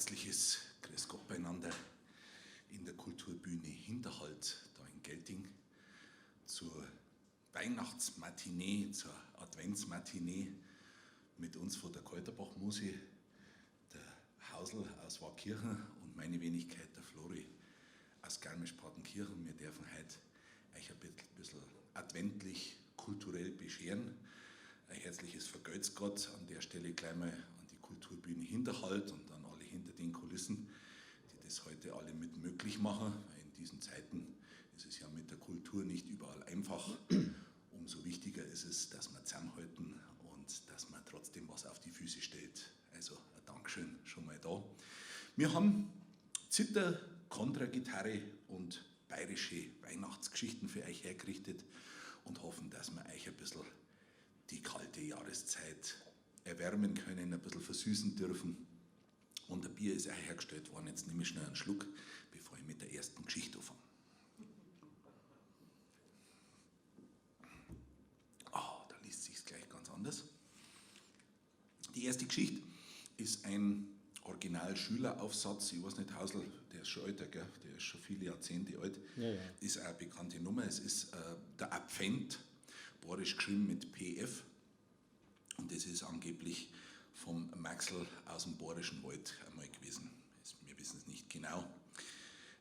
Herzliches Grüß Gott beieinander in der Kulturbühne Hinterhalt da in Gelting zur Weihnachtsmatinee, zur Adventsmatinee mit uns von der Kalterbach-Musi, der Hausl aus Waakirchen und meine Wenigkeit, der Flori aus Garmisch-Partenkirchen. Wir dürfen heute euch ein bisschen adventlich, kulturell bescheren. Ein herzliches Vergelt's Gott an der Stelle gleich mal an die Kulturbühne Hinterhalt und an alle hinter den Kulissen, die das heute alle mit möglich machen. Weil in diesen Zeiten ist es ja mit der Kultur nicht überall einfach. Umso wichtiger ist es, dass wir zusammenhalten und dass man trotzdem was auf die Füße stellt. Also ein Dankeschön schon mal da. Wir haben Zither, Kontragitarre und bayerische Weihnachtsgeschichten für euch hergerichtet und hoffen, dass wir euch ein bisschen die kalte Jahreszeit erwärmen können, ein bisschen versüßen dürfen. Und ein Bier ist auch hergestellt worden. Jetzt nehme ich schnell einen Schluck, bevor ich mit der ersten Geschichte anfange. Ah, da liest sich's gleich ganz anders. Die erste Geschichte ist ein Original-Schüleraufsatz. Ich weiß nicht, Hausl, der ist schon älter, gell? Der ist schon viele Jahrzehnte alt. Ja, ja. Ist auch eine bekannte Nummer. Es ist der Advent, bayerisch geschrieben mit PF. Und das ist angeblich vom Maxl aus dem Bayerischen Wald einmal gewesen. Wir wissen es nicht genau.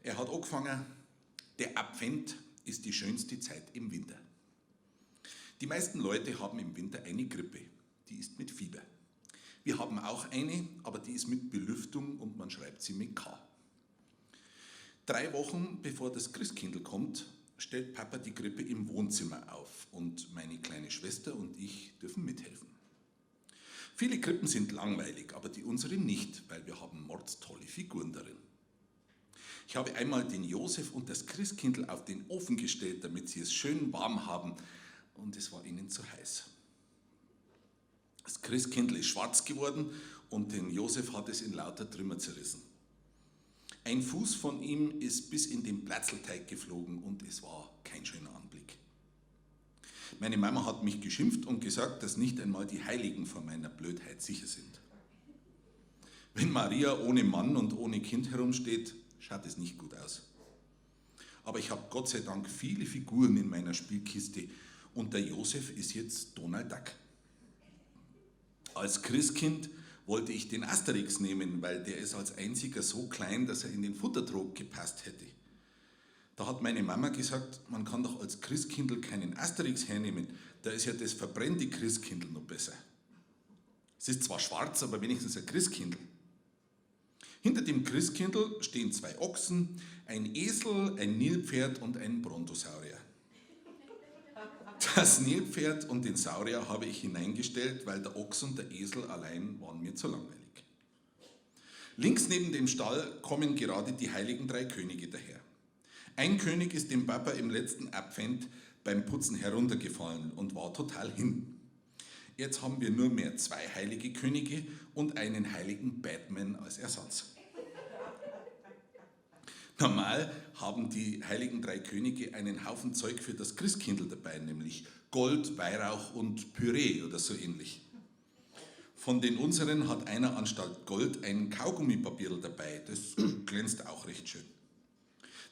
Er hat angefangen, der Advent ist die schönste Zeit im Winter. Die meisten Leute haben im Winter eine Grippe, die ist mit Fieber. Wir haben auch eine, aber die ist mit Belüftung und man schreibt sie mit K. 3 Wochen bevor das Christkindl kommt, stellt Papa die Krippe im Wohnzimmer auf und meine kleine Schwester und ich dürfen mithelfen. Viele Krippen sind langweilig, aber die unsere nicht, weil wir haben mordstolle Figuren darin. Ich habe einmal den Josef und das Christkindl auf den Ofen gestellt, damit sie es schön warm haben, und es war ihnen zu heiß. Das Christkindl ist schwarz geworden und den Josef hat es in lauter Trümmer zerrissen. Ein Fuß von ihm ist bis in den Plätzelteig geflogen und es war kein schöner Anblick. Meine Mama hat mich geschimpft und gesagt, dass nicht einmal die Heiligen vor meiner Blödheit sicher sind. Wenn Maria ohne Mann und ohne Kind herumsteht, schaut es nicht gut aus. Aber ich habe Gott sei Dank viele Figuren in meiner Spielkiste und der Josef ist jetzt Donald Duck. Als Christkind wollte ich den Asterix nehmen, weil der ist als einziger so klein, dass er in den Futtertrog gepasst hätte. Da hat meine Mama gesagt, man kann doch als Christkindl keinen Asterix hernehmen, da ist ja das verbrennte Christkindl noch besser. Es ist zwar schwarz, aber wenigstens ein Christkindl. Hinter dem Christkindl stehen 2 Ochsen, ein Esel, ein Nilpferd und ein Brontosaurier. Das Nilpferd und den Saurier habe ich hineingestellt, weil der Ochs und der Esel allein waren mir zu langweilig. Links neben dem Stall kommen gerade die heiligen 3 Könige daher. Ein König ist dem Papa im letzten Advent beim Putzen heruntergefallen und war total hin. Jetzt haben wir nur mehr 2 heilige Könige und einen heiligen Batman als Ersatz. Normal haben die heiligen 3 Könige einen Haufen Zeug für das Christkindl dabei, nämlich Gold, Weihrauch und Püree oder so ähnlich. Von den unseren hat einer anstatt Gold ein Kaugummipapierl dabei, das glänzt auch recht schön.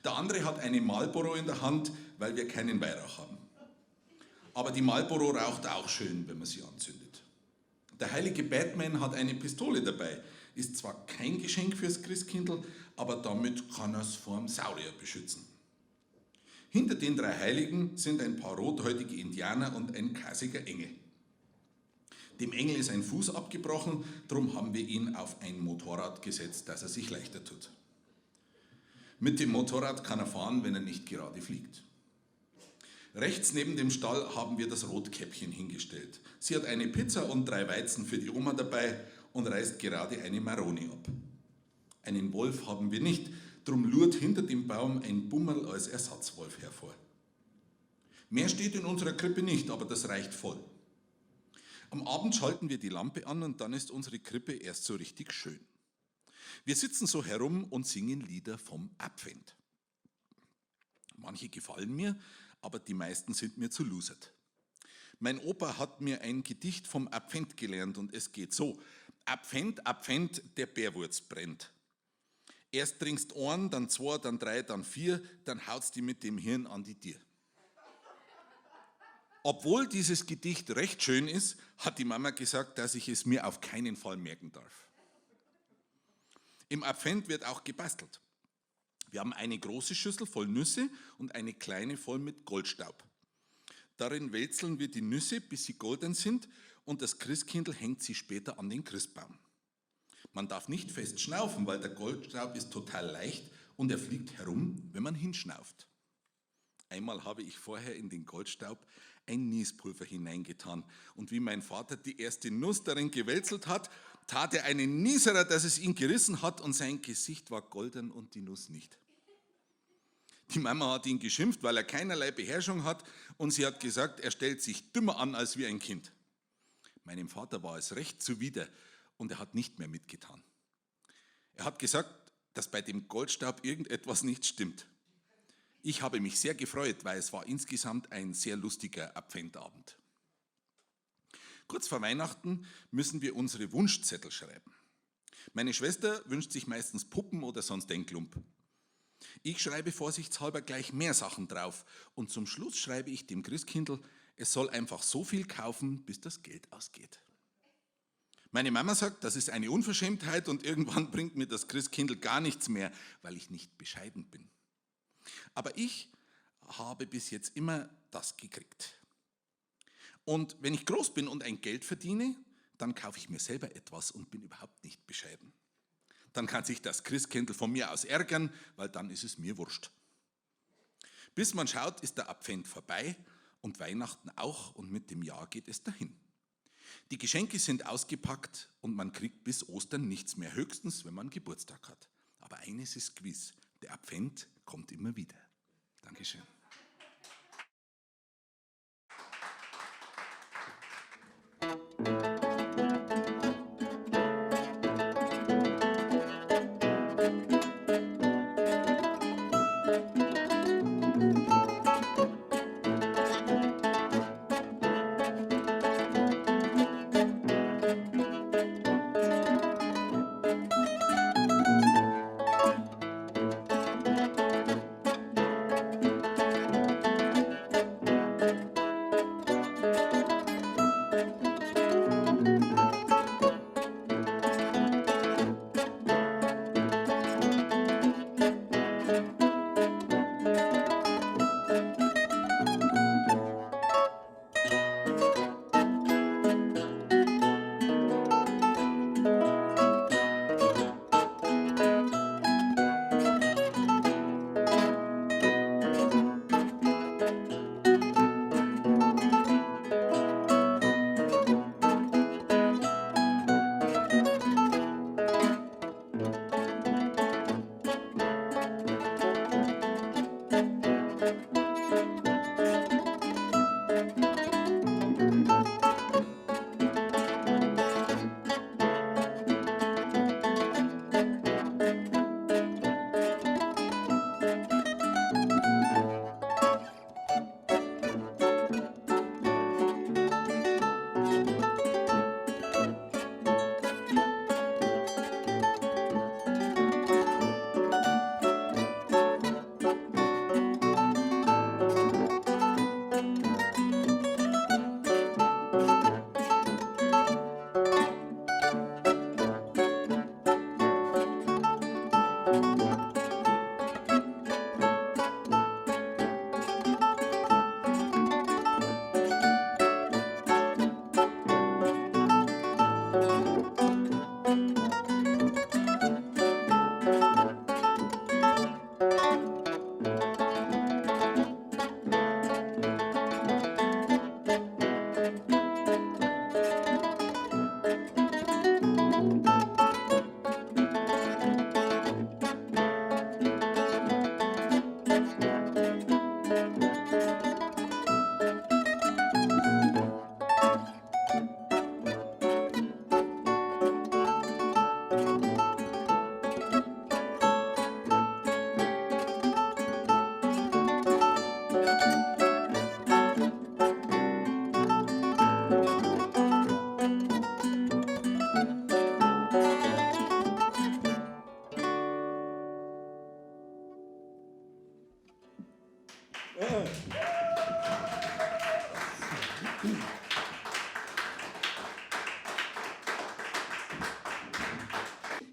Der andere hat eine Marlboro in der Hand, weil wir keinen Weihrauch haben. Aber die Marlboro raucht auch schön, wenn man sie anzündet. Der heilige Batman hat eine Pistole dabei. Ist zwar kein Geschenk fürs Christkindl, aber damit kann er's vorm Saurier beschützen. Hinter den 3 Heiligen sind ein paar rothäutige Indianer und ein kasiger Engel. Dem Engel ist ein Fuß abgebrochen, drum haben wir ihn auf ein Motorrad gesetzt, dass er sich leichter tut. Mit dem Motorrad kann er fahren, wenn er nicht gerade fliegt. Rechts neben dem Stall haben wir das Rotkäppchen hingestellt. Sie hat eine Pizza und 3 Weizen für die Oma dabei und reißt gerade eine Maroni ab. Einen Wolf haben wir nicht, drum lurt hinter dem Baum ein Bummerl als Ersatzwolf hervor. Mehr steht in unserer Krippe nicht, aber das reicht voll. Am Abend schalten wir die Lampe an und dann ist unsere Krippe erst so richtig schön. Wir sitzen so herum und singen Lieder vom Advent. Manche gefallen mir, aber die meisten sind mir zu losert. Mein Opa hat mir ein Gedicht vom Advent gelernt und es geht so. Advent, Advent, der Bärwurz brennt. Erst trinkst einen, dann zwei, dann drei, dann vier, dann haut's die mit dem Hirn an die Tür. Obwohl dieses Gedicht recht schön ist, hat die Mama gesagt, dass ich es mir auf keinen Fall merken darf. Im Advent wird auch gebastelt. Wir haben eine große Schüssel voll Nüsse und eine kleine voll mit Goldstaub. Darin wälzeln wir die Nüsse, bis sie golden sind, und das Christkindl hängt sie später an den Christbaum. Man darf nicht fest schnaufen, weil der Goldstaub ist total leicht und er fliegt herum, wenn man hinschnauft. Einmal habe ich vorher in den Goldstaub ein Niespulver hineingetan. Und wie mein Vater die erste Nuss darin gewälzelt hat, tat er einen Nieserer, dass es ihn gerissen hat und sein Gesicht war golden und die Nuss nicht. Die Mama hat ihn geschimpft, weil er keinerlei Beherrschung hat und sie hat gesagt, er stellt sich dümmer an als wie ein Kind. Meinem Vater war es recht zuwider und er hat nicht mehr mitgetan. Er hat gesagt, dass bei dem Goldstaub irgendetwas nicht stimmt. Ich habe mich sehr gefreut, weil es war insgesamt ein sehr lustiger Adventabend. Kurz vor Weihnachten müssen wir unsere Wunschzettel schreiben. Meine Schwester wünscht sich meistens Puppen oder sonst einen Klump. Ich schreibe vorsichtshalber gleich mehr Sachen drauf und zum Schluss schreibe ich dem Christkindl, es soll einfach so viel kaufen, bis das Geld ausgeht. Meine Mama sagt, das ist eine Unverschämtheit und irgendwann bringt mir das Christkindl gar nichts mehr, weil ich nicht bescheiden bin. Aber ich habe bis jetzt immer das gekriegt. Und wenn ich groß bin und ein Geld verdiene, dann kaufe ich mir selber etwas und bin überhaupt nicht bescheiden. Dann kann sich das Christkindl von mir aus ärgern, weil dann ist es mir wurscht. Bis man schaut, ist der Advent vorbei und Weihnachten auch und mit dem Jahr geht es dahin. Die Geschenke sind ausgepackt und man kriegt bis Ostern nichts mehr, höchstens wenn man Geburtstag hat. Aber eines ist gewiss, der Advent kommt immer wieder. Dankeschön.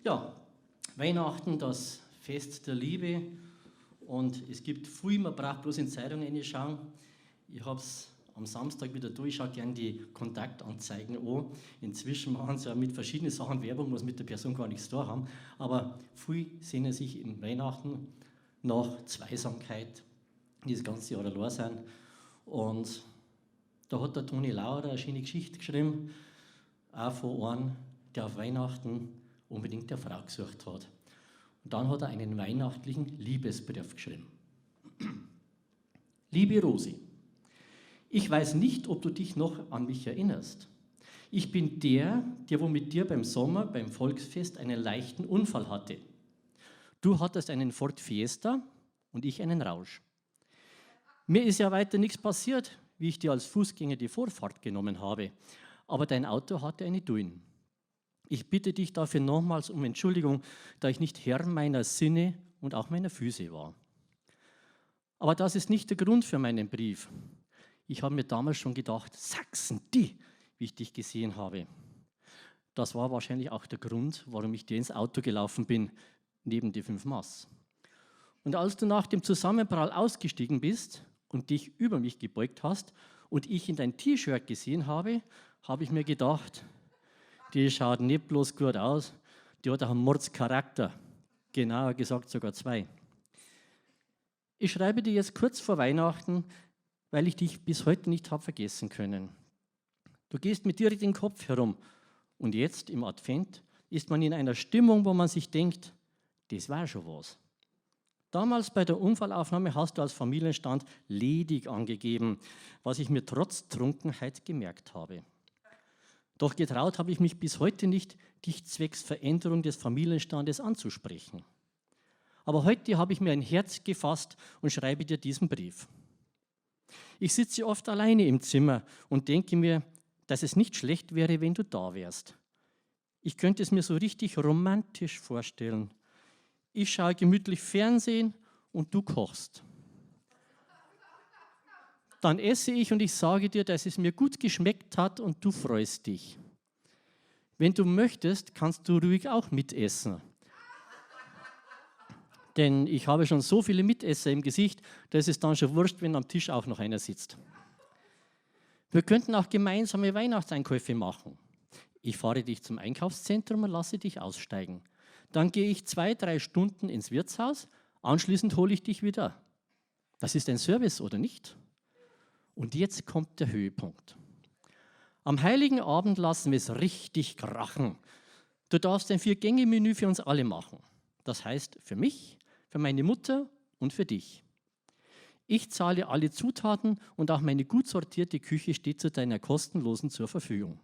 Ja, Weihnachten, das Fest der Liebe. Und es gibt viel, man braucht bloß in Zeitungen reinschauen. Ich habe es am Samstag wieder durch, ich schaue gerne die Kontaktanzeigen an. Inzwischen machen sie ja mit verschiedenen Sachen Werbung, was mit der Person gar nichts zu tun haben. Aber viel sehnen sich im Weihnachten nach Zweisamkeit, die das ganze Jahr allein sind. Und da hat der Toni Lauer eine schöne Geschichte geschrieben, auch von einem, der auf Weihnachten unbedingt eine Frau gesucht hat. Und dann hat er einen weihnachtlichen Liebesbrief geschrieben. Liebe Rosi, ich weiß nicht, ob du dich noch an mich erinnerst. Ich bin der, der wo mit dir beim Sommer, beim Volksfest einen leichten Unfall hatte. Du hattest einen Ford Fiesta und ich einen Rausch. Mir ist ja weiter nichts passiert, wie ich dir als Fußgänger die Vorfahrt genommen habe, aber dein Auto hatte eine Duin. Ich bitte dich dafür nochmals um Entschuldigung, da ich nicht Herr meiner Sinne und auch meiner Füße war. Aber das ist nicht der Grund für meinen Brief. Ich habe mir damals schon gedacht, Sachsen, die, wie ich dich gesehen habe. Das war wahrscheinlich auch der Grund, warum ich dir ins Auto gelaufen bin, neben die 5 Maß. Und als du nach dem Zusammenprall ausgestiegen bist und dich über mich gebeugt hast und ich in dein T-Shirt gesehen habe, habe ich mir gedacht, die schaut nicht bloß gut aus, die hat auch einen Mordscharakter. Genauer gesagt sogar 2. Ich schreibe dir jetzt kurz vor Weihnachten, weil ich dich bis heute nicht habe vergessen können. Du gehst mit direkt im Kopf herum. Und jetzt im Advent ist man in einer Stimmung, wo man sich denkt, das war schon was. Damals bei der Unfallaufnahme hast du als Familienstand ledig angegeben, was ich mir trotz Trunkenheit gemerkt habe. Doch getraut habe ich mich bis heute nicht, dich zwecks Veränderung des Familienstandes anzusprechen. Aber heute habe ich mir ein Herz gefasst und schreibe dir diesen Brief. Ich sitze oft alleine im Zimmer und denke mir, dass es nicht schlecht wäre, wenn du da wärst. Ich könnte es mir so richtig romantisch vorstellen. Ich schaue gemütlich Fernsehen und du kochst. Dann esse ich und ich sage dir, dass es mir gut geschmeckt hat und du freust dich. Wenn du möchtest, kannst du ruhig auch mitessen. Denn ich habe schon so viele Mitesser im Gesicht, da ist es dann schon wurscht, wenn am Tisch auch noch einer sitzt. Wir könnten auch gemeinsame Weihnachtseinkäufe machen. Ich fahre dich zum Einkaufszentrum und lasse dich aussteigen. Dann gehe ich 2, 3 Stunden ins Wirtshaus, anschließend hole ich dich wieder. Das ist ein Service, oder nicht? Und jetzt kommt der Höhepunkt. Am Heiligen Abend lassen wir es richtig krachen. Du darfst ein 4-Gänge-Menü für uns alle machen. Das heißt für mich, für meine Mutter und für dich. Ich zahle alle Zutaten und auch meine gut sortierte Küche steht zu deiner kostenlosen zur Verfügung.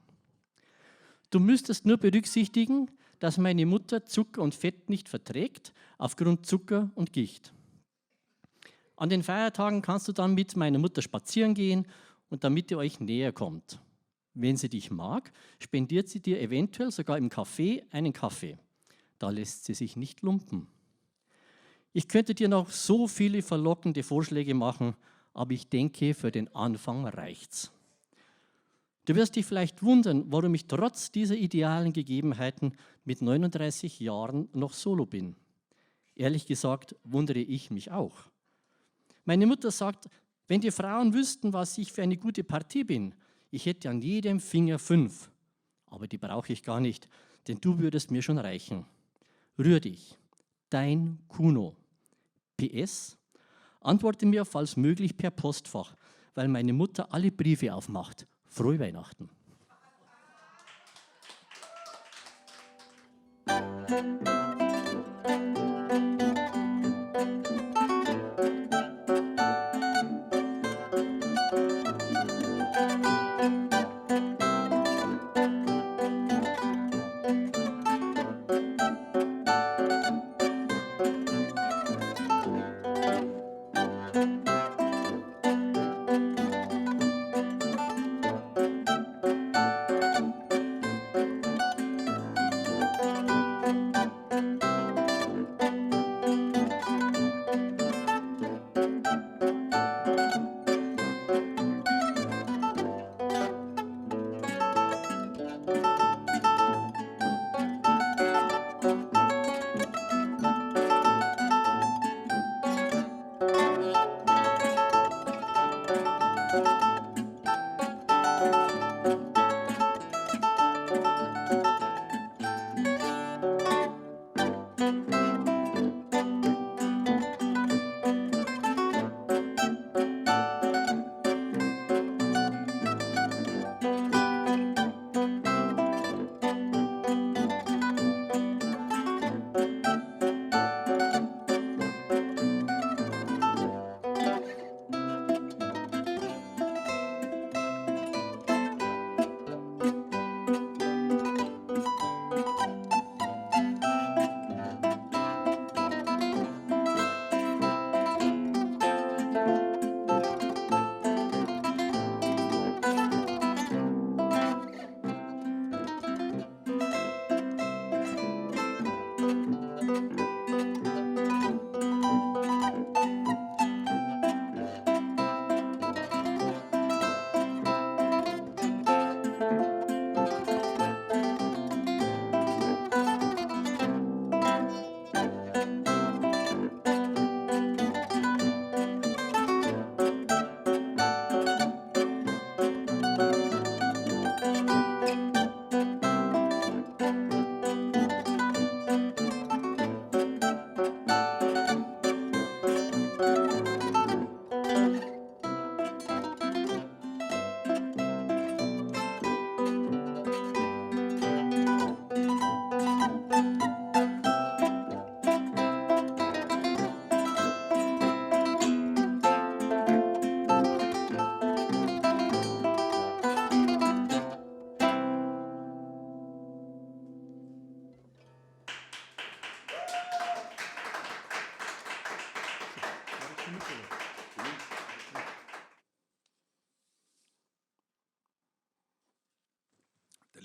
Du müsstest nur berücksichtigen, dass meine Mutter Zucker und Fett nicht verträgt, aufgrund Zucker und Gicht. An den Feiertagen kannst du dann mit meiner Mutter spazieren gehen und damit ihr euch näher kommt. Wenn sie dich mag, spendiert sie dir eventuell sogar im Café einen Kaffee. Da lässt sie sich nicht lumpen. Ich könnte dir noch so viele verlockende Vorschläge machen, aber ich denke, für den Anfang reicht's. Du wirst dich vielleicht wundern, warum ich trotz dieser idealen Gegebenheiten mit 39 Jahren noch solo bin. Ehrlich gesagt wundere ich mich auch. Meine Mutter sagt, wenn die Frauen wüssten, was ich für eine gute Partie bin, ich hätte an jedem Finger 5. Aber die brauche ich gar nicht, denn du würdest mir schon reichen. Rühr dich. Dein Kuno. PS, antworte mir, falls möglich, per Postfach, weil meine Mutter alle Briefe aufmacht. Frohe Weihnachten.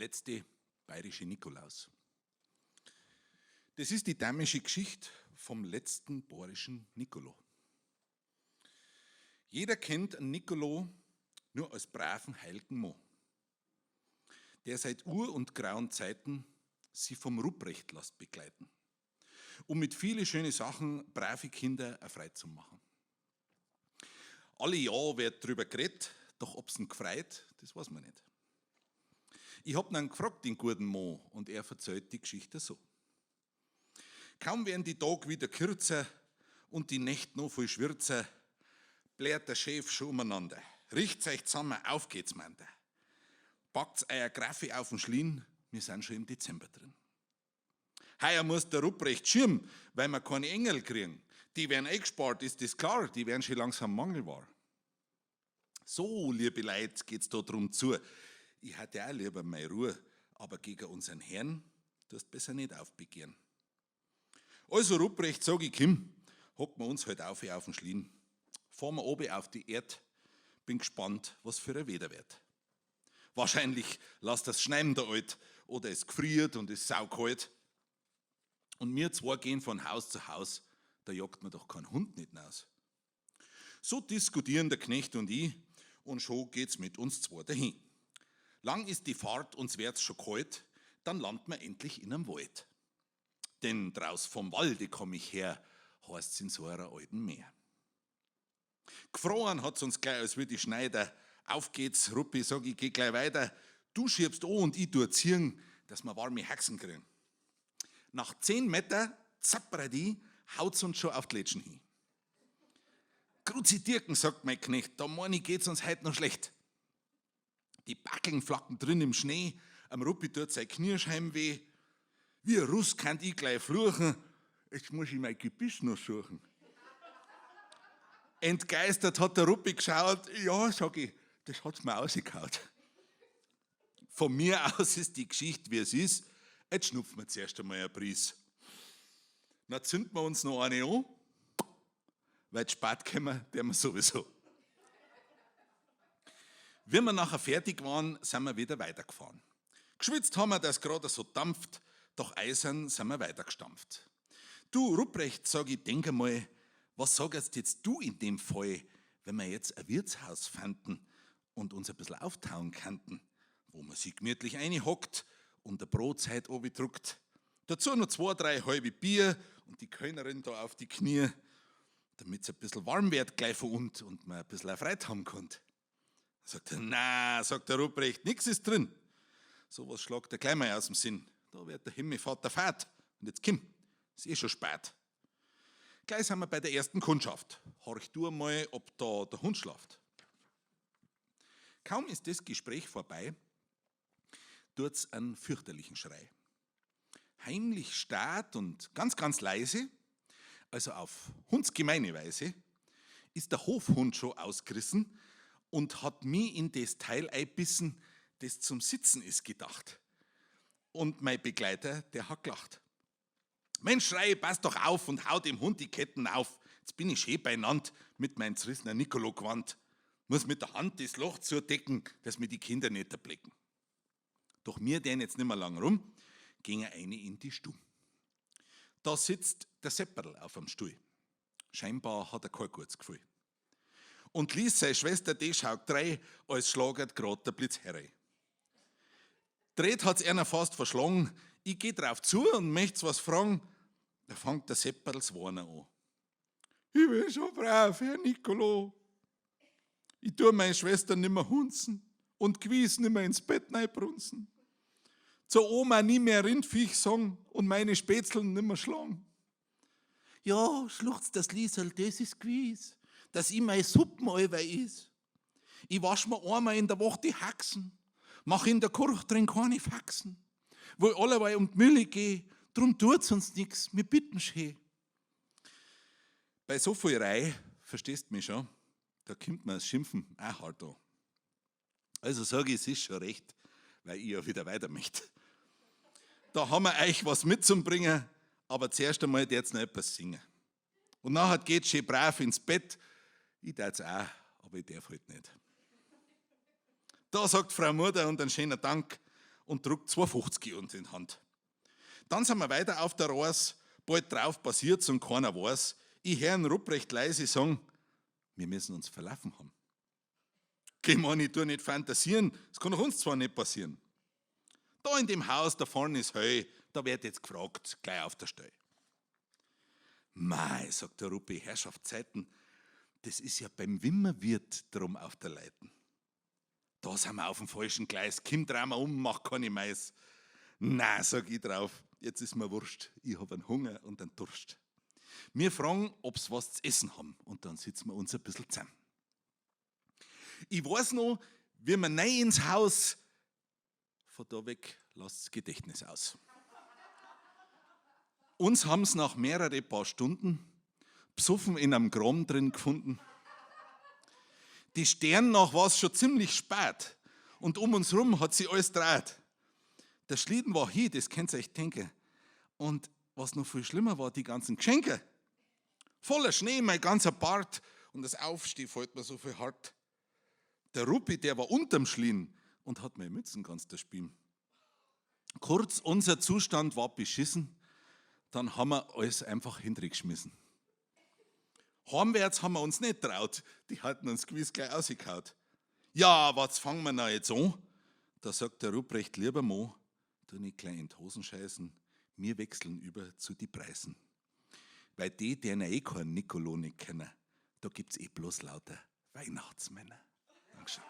Letzte bayerische Nikolaus. Das ist die dämische Geschichte vom letzten bayerischen Nicolo. Jeder kennt einen Nicolo nur als braven heiligen Mo, der seit Ur- und grauen Zeiten sie vom Ruprecht lasst begleiten, um mit viele schöne Sachen brave Kinder erfreut zu machen. Alle Jahr wird drüber geredet, doch ob's ihn gefreut, das weiß man nicht. Ich hab ihn gefragt, den guten Mo, und er verzählt die Geschichte so. Kaum werden die Tage wieder kürzer und die Nächte noch viel schwürzer, blärt der Chef schon umeinander. Richt's euch zusammen, auf geht's, meint er. Packt's euer Graffi auf den Schlien, wir sind schon im Dezember drin. Heuer muss der Ruprecht schirm, weil wir keine Engel kriegen. Die werden eingespart, ist das klar, die werden schon langsam mangelbar. So, liebe Leute, geht's da drum zu. Ich hatte auch lieber meine Ruhe, aber gegen unseren Herrn tust besser nicht aufbegehren. Also Ruprecht, sag ich, komm, hocken wir uns halt auf auf den Schlien. Fahren wir oben auf die Erd, bin gespannt, was für ein Wetter wird. Wahrscheinlich lasst das schneien da alt oder es gefriert und ist saukalt. Und wir zwei gehen von Haus zu Haus, da jagt man doch keinen Hund nicht raus. So diskutieren der Knecht und ich und schon geht's mit uns zwei dahin. Lang ist die Fahrt, uns wird's schon kalt, dann landen wir endlich in einem Wald. Denn draus vom Walde komm ich her, heißt's in so einer alten Meer. Gefroren hat's uns gleich, als würde die Schneider. Auf geht's, Ruppi, sag ich, geh gleich weiter. Du schiebst an und ich tu ziehen, dass wir warme Haxen kriegen. Nach 10 Meter, zappradi, haut's uns schon auf die Lätschen hin. Gruzi Dirken, sagt mein Knecht, da mein ich, geht's uns heut noch schlecht. Die Backeln flacken drin im Schnee, am Ruppi tut sein Knirschheim weh. Wie ein Russ kann ich gleich fluchen, jetzt muss ich mein Gebiss noch suchen. Entgeistert hat der Ruppi geschaut, ja, sag ich, das hat's mir rausgehauen. Von mir aus ist die Geschichte, wie es ist, jetzt schnupfen wir zuerst einmal einen Pries. Dann zünden wir uns noch eine an, weil zu spät kommen, der wir sowieso. Wie wir nachher fertig waren, sind wir wieder weitergefahren. Geschwitzt haben wir, dass gerade so dampft, doch eisern sind wir weitergestampft. Du, Ruprecht, sag ich, denk einmal, was sagst jetzt du in dem Fall, wenn wir jetzt ein Wirtshaus fanden und uns ein bisschen auftauen könnten, wo man sich gemütlich reinhockt und der Brotzeit druckt. Dazu noch 2, 3 halbe Bier und die Kellnerin da auf die Knie, damit's ein bisschen warm wird gleich von unten und man ein bisschen erfreut haben kann. Sagt er, na, sagt der Ruprecht, nix ist drin. Sowas schlagt er gleich mal aus dem Sinn. Da wird der Himmelvater fad. Und jetzt komm, ist eh schon spät. Gleich sind wir bei der ersten Kundschaft. Horch du einmal, ob da der Hund schlaft. Kaum ist das Gespräch vorbei, tut's einen fürchterlichen Schrei. Heimlich starrt und ganz, ganz leise, also auf hundsgemeine Weise, ist der Hofhund schon ausgerissen und hat mich in das Teil einbissen, das zum Sitzen ist gedacht. Und mein Begleiter, der hat gelacht. Mensch, schrei, pass doch auf und hau dem Hund die Ketten auf. Jetzt bin ich schön beieinander mit meinem zerrissenen Nicolo-Gewand. Muss mit der Hand das Loch zudecken, dass mir die Kinder nicht erblicken. Doch mir den jetzt nimmer lang rum, ging er eine in die Stube. Da sitzt der Sepperl auf dem Stuhl. Scheinbar hat er kein gutes Gefühl. Und ließ seine Schwester, die schaut drei, als schlagert grad der Blitz herein. Dreht hat's einer fast verschlagen. Ich geh drauf zu und möcht's was fragen. Da fängt der Sepperls Warner an. Ich bin schon brav, Herr Nicolo. Ich tu meine Schwester nimmer hunzen und gewiss nimmer ins Bett reinbrunzen. Zur Oma nie mehr Rindviech sagen und meine Spätzeln nimmer schlagen. Ja, schluchzt das Liesel, das ist gewiss, dass ich meine Suppen allweil is. Ich wasch mir einmal in der Woche die Haxen, mach in der Kirche drin keine Faxen, wo ich alleweil um die Mühle geh, drum tut's uns nix, wir bitten schön. Bei so viel Rei, verstehst mich schon, da kommt mir das Schimpfen auch hart an. Also sag ich, es ist schon recht, weil ich ja wieder weiter möchte. Da haben wir euch was mitzubringen, aber zuerst einmal jetzt noch etwas singen. Und nachher geht's schön brav ins Bett. Ich darf's auch, aber ich darf halt nicht. Da sagt Frau Mutter und einen schönen Dank und druckt 2,50 uns in die Hand. Dann sind wir weiter auf der Reise, bald drauf passiert's und keiner weiß. Ich hör den Ruprecht leise sagen, wir müssen uns verlaufen haben. Geh man, ich tu nicht fantasieren, das kann doch uns zwar nicht passieren. Da in dem Haus, da vorne ist Heu, da wird jetzt gefragt, gleich auf der Stelle. Mei, sagt der Ruppi, Herrschaftszeiten, das ist ja beim Wimmerwirt drum auf der Leiten. Da sind wir auf dem falschen Gleis, komm, drehen wir um, mach keine Mais. Na, sag ich drauf, jetzt ist mir wurscht, ich hab einen Hunger und einen Durst. Wir fragen, ob's was zu essen haben, und dann sitzen wir uns ein bisschen zusammen. Ich weiß noch, wie wir rein ins Haus, von da weg lasst's Gedächtnis aus. Uns haben's nach mehrere paar Stunden besoffen in einem Kram drin gefunden. Die Sterne nach war's schon ziemlich spät und um uns rum hat sie alles dreht. Der Schlitten war hier, das könnt ihr euch denken. Und was noch viel schlimmer war, die ganzen Geschenke. Voller Schnee, mein ganzer Bart und das Aufstehen fällt mir so viel hart. Der Ruppi, der war unterm Schlien und hat meine Mützen ganz zerspielt. Kurz, unser Zustand war beschissen, dann haben wir alles einfach hintergeschmissen. Heimwärts haben wir uns nicht traut, die hatten uns gewiss gleich ausgekaut. Ja, was fangen wir noch jetzt an? Da sagt der Ruprecht, lieber Mo, tu nicht gleich in die Hosen scheißen, wir wechseln über zu die Preisen. Weil die, die eh keinen Nicolo nicht kennen, da gibt's eh bloß lauter Weihnachtsmänner. Dankeschön.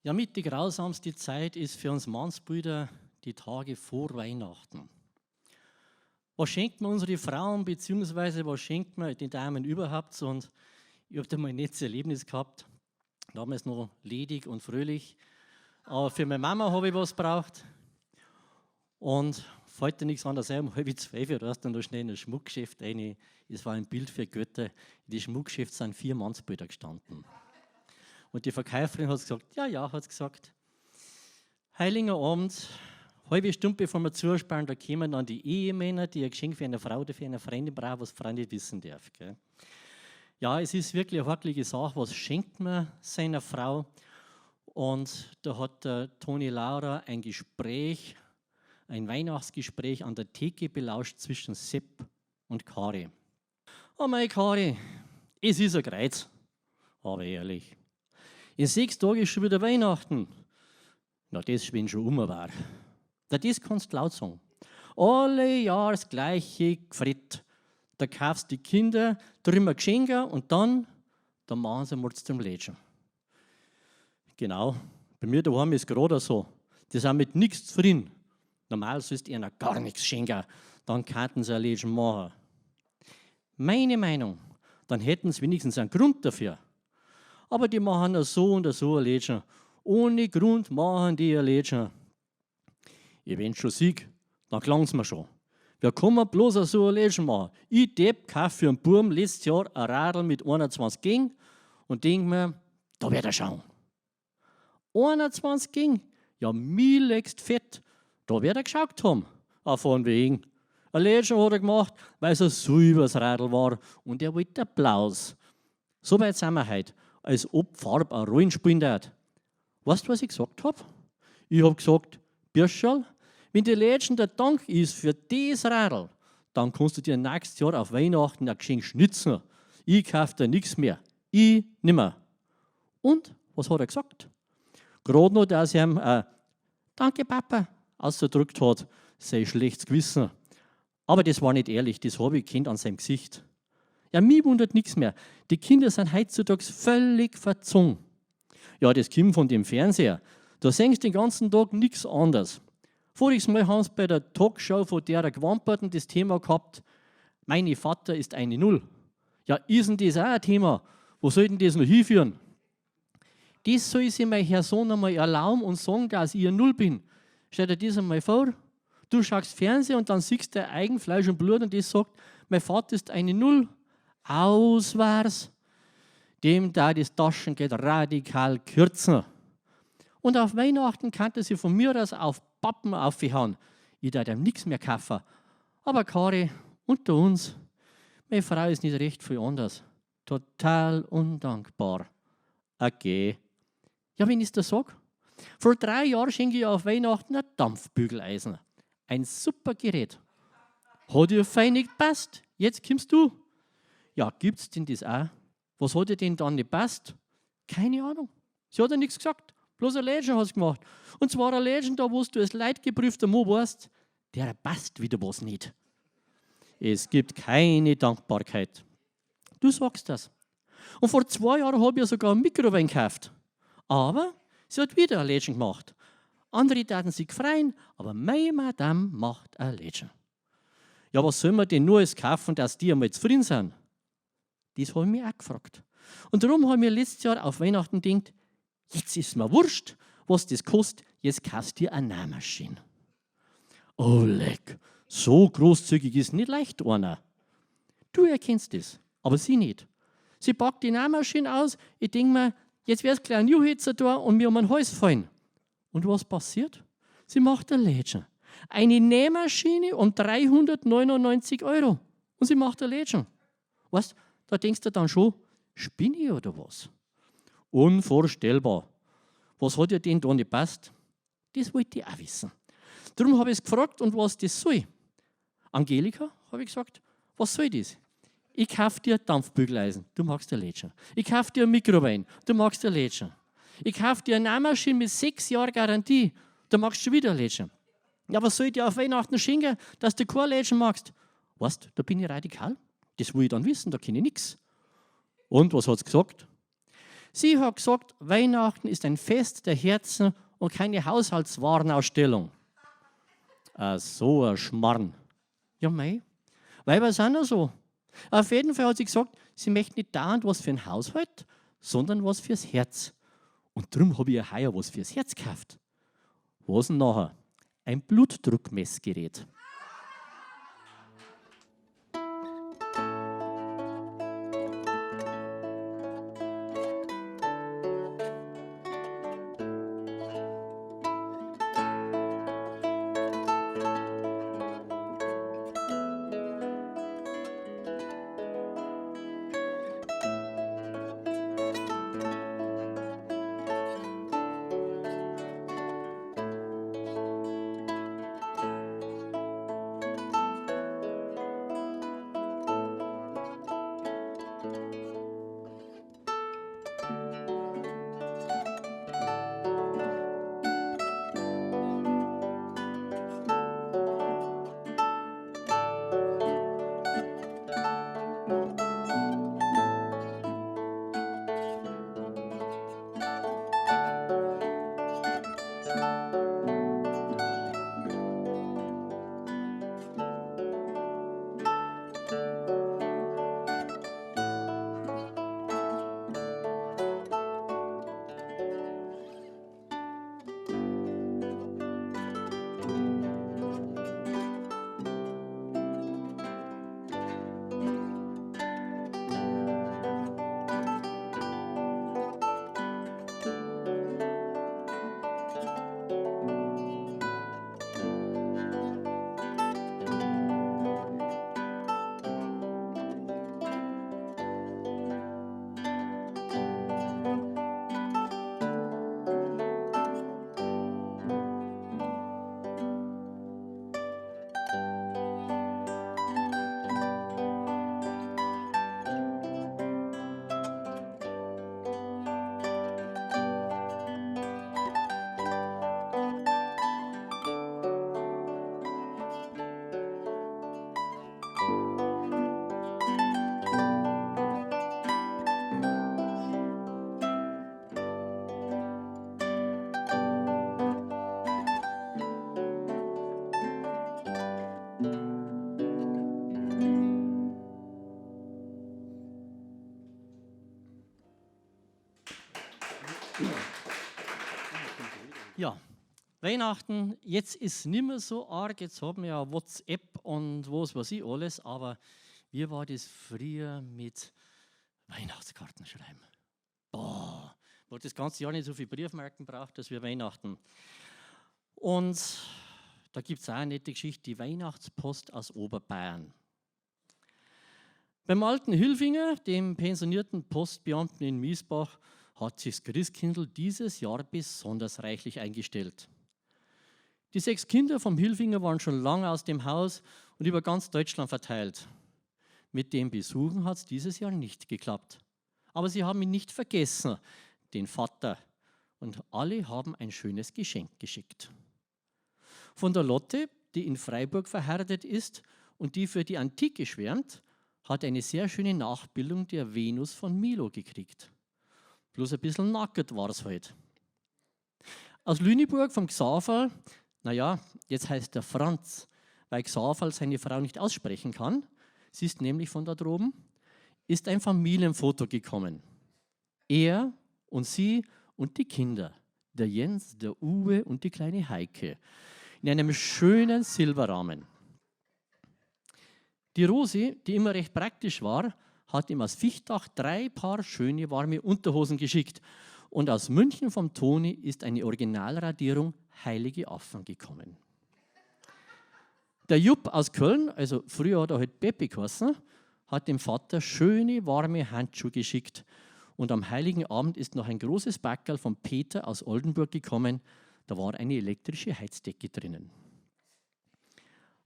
Ja, mit die grausamste Zeit ist für uns Mannsbrüder die Tage vor Weihnachten. Was schenkt man unsere Frauen, beziehungsweise was schenkt man den Damen überhaupt? Und ich hab da mal ein nettes Erlebnis gehabt, damals noch ledig und fröhlich. Aber für meine Mama habe ich was gebraucht. Und fällt dir nichts anderes ein, um 11:30 Uhr dann noch schnell in ein Schmuckgeschäft rein. Es war ein Bild für Götter. In dem Schmuckgeschäft sind 4 Mannsbilder gestanden. Und die Verkäuferin hat gesagt, ja, ja, hat gesagt, Heiliger Abend, halbe Stunde bevor wir zusperren, da kommen dann die Ehemänner, die ein Geschenk für eine Frau oder für eine Freundin brauchen, was Frau nicht wissen darf. Gell? Ja, es ist wirklich eine hakelige Sache, was schenkt man seiner Frau? Und da hat der Toni Laura ein Gespräch, ein Weihnachtsgespräch an der Theke belauscht zwischen Sepp und Kari. Oh mei Kari, es ist ein Kreuz, aber ehrlich. In 6 Tagen ist schon wieder Weihnachten. Na, das wenn schon um war. Na, das kannst du laut sagen. Alle Jahr das gleiche Gefritt. Da kaufst die Kinder drüber Geschenke und dann machen sie mal zum Lädchen. Genau, bei mir daheim ist gerade so. Die sind mit nichts zufrieden. Normal sollst du ihnen gar nichts schenken. Dann könnten sie ein Lädchen machen. Meine Meinung, dann hätten sie wenigstens einen Grund dafür. Aber die machen so und so ein Lädchen. Ohne Grund machen die ein Lädchen. Ich wenn schon sieg, dann klang's mir schon. Wer kann man bloß so ein Lädchen machen? Ich Depp kauf für einen Burm letztes Jahr ein Radl mit 21 Gang und denk mir, da wird er schauen. 21 Gang? Ja, mir legst fett. Da wird er geschaut haben. Auch von wegen. Ein Lädchen hat er gemacht, weil es ein sauberes Radl war und er wollte Applaus. So weit sind wir heute, als ob Farbe eine Rolle spielen hat. Weißt du, was ich gesagt hab? Ich hab gesagt, Birscherl, wenn die Lädchen der Dank ist für das Radl, dann kannst du dir nächstes Jahr auf Weihnachten ein Geschenk schnitzen. Ich kauf dir nichts mehr. Ich nimmer. Und, was hat er gesagt? Gerade noch, dass er ihm Danke, Papa, ausgedrückt hat, sein schlechtes Gewissen. Aber das war nicht ehrlich, das hab ich gekannt an seinem Gesicht. Ja, mich wundert nichts mehr. Die Kinder sind heutzutage völlig verzogen. Ja, das kommt von dem Fernseher. Da sehst du den ganzen Tag nichts anderes. Voriges Mal haben sie bei der Talkshow von der Gewamperten das Thema gehabt, meine Vater ist eine Null. Ja, ist denn das auch ein Thema? Wo soll denn das noch hinführen? Das soll sich mein Herr Sohn einmal erlauben und sagen, dass ich eine Null bin. Stell dir das einmal vor. Du schaust Fernsehen und dann siehst du dein eigen Fleisch und Blut und das sagt, mein Vater ist eine Null. Aus war's. Dem da das Taschengeld radikal kürzen. Und auf Weihnachten kannte sie von mir aus auf Pappen aufhauen. Ich darf ihm nichts mehr kaufen. Aber Kari, unter uns, meine Frau ist nicht recht viel anders. Total undankbar. Okay. Ja, wenn ich's dir sag? Vor 3 Jahren schenke ich auf Weihnachten ein Dampfbügeleisen. Ein super Gerät. Hat ihr fein nicht gepasst? Jetzt kommst du. Ja, gibt's denn das auch? Was hat ihr denn dann nicht gepasst? Keine Ahnung. Sie hat ja nichts gesagt. Bloß ein Lädchen hat's gemacht. Und zwar ein Lädchen, da wo du als leidgeprüfter Mann weißt, der passt wieder was nicht. Es gibt keine Dankbarkeit. Du sagst das. Und vor 2 Jahren hab ich ja sogar einen Mikrowellen gekauft. Aber sie hat wieder ein Lädchen gemacht. Andere taten sich freuen, aber meine Madame macht ein Lädchen. Ja, was soll man denn nur alles kaufen, dass die einmal zufrieden sind? Das hab ich mich auch gefragt. Und darum hab ich mir letztes Jahr auf Weihnachten gedacht, jetzt ist mir wurscht, was das kostet, jetzt kaufst du dir eine Nähmaschine. Oh leck, so großzügig ist nicht leicht einer. Du erkennst das, aber sie nicht. Sie packt die Nähmaschine aus, ich denk mir, jetzt wär's gleich ein Juhitzer da und mir um den Hals fallen. Und was passiert? Sie macht ein Lädchen. Eine Nähmaschine um 399 Euro. Und sie macht ein Lädchen. Weißt, da denkst du dann schon, spinne ich oder was? Unvorstellbar. Was hat ihr denn da nicht passt? Das wollte ich auch wissen. Darum habe ich es gefragt und was das soll. Angelika, habe ich gesagt, was soll das? Ich kauf dir Dampfbügeleisen, du magst ein Lädchen. Ich kauf dir ein Mikrowellen, du magst ein Lädchen. Ich kauf dir eine Nähmaschine mit 6 Jahren Garantie, du magst schon wieder ein Lädchen. Ja, was soll ich dir auf Weihnachten schenken, dass du kein Lädchen magst? Weißt, da bin ich radikal. Das will ich dann wissen, da kenne ich nix. Und was hat sie gesagt? Sie hat gesagt, Weihnachten ist ein Fest der Herzen und keine Haushaltswarenausstellung. Ah, so ein Schmarrn. Ja, mei. Weiber sind ja so. Auf jeden Fall hat sie gesagt, sie möchte nicht dauernd was für den Haushalt, sondern was fürs Herz. Und darum habe ich ihr heuer was fürs Herz gekauft. Was denn nachher? Ein Blutdruckmessgerät. Weihnachten, jetzt ist nimmer so arg, jetzt haben wir ja WhatsApp und was weiß ich alles, aber wie war das früher mit Weihnachtskarten schreiben? Boah, man hat das ganze Jahr nicht so viel Briefmarken braucht, als wir Weihnachten. Und da gibt es auch eine nette Geschichte, die Weihnachtspost aus Oberbayern. Beim alten Hilfinger, dem pensionierten Postbeamten in Miesbach, hat sich das Christkindl dieses Jahr besonders reichlich eingestellt. Die 6 Kinder vom Hilfinger waren schon lange aus dem Haus und über ganz Deutschland verteilt. Mit dem Besuchen hat's dieses Jahr nicht geklappt. Aber sie haben ihn nicht vergessen, den Vater. Und alle haben ein schönes Geschenk geschickt. Von der Lotte, die in Freiburg verheiratet ist und die für die Antike schwärmt, hat eine sehr schöne Nachbildung der Venus von Milo gekriegt. Bloß ein bisschen nackert war's halt. Aus Lüneburg vom Xaverl, naja, jetzt heißt er Franz, weil Xaverl seine Frau nicht aussprechen kann, sie ist nämlich von da droben, ist ein Familienfoto gekommen. Er und sie und die Kinder, der Jens, der Uwe und die kleine Heike, in einem schönen Silberrahmen. Die Rosi, die immer recht praktisch war, hat ihm aus Viechtach 3 Paar schöne warme Unterhosen geschickt. Und aus München vom Toni ist eine Originalradierung Heilige Affen gekommen. Der Jupp aus Köln, also früher hat er halt Peppi geheißen, hat dem Vater schöne warme Handschuhe geschickt. Und am Heiligen Abend ist noch ein großes Backerl von Peter aus Oldenburg gekommen. Da war eine elektrische Heizdecke drinnen.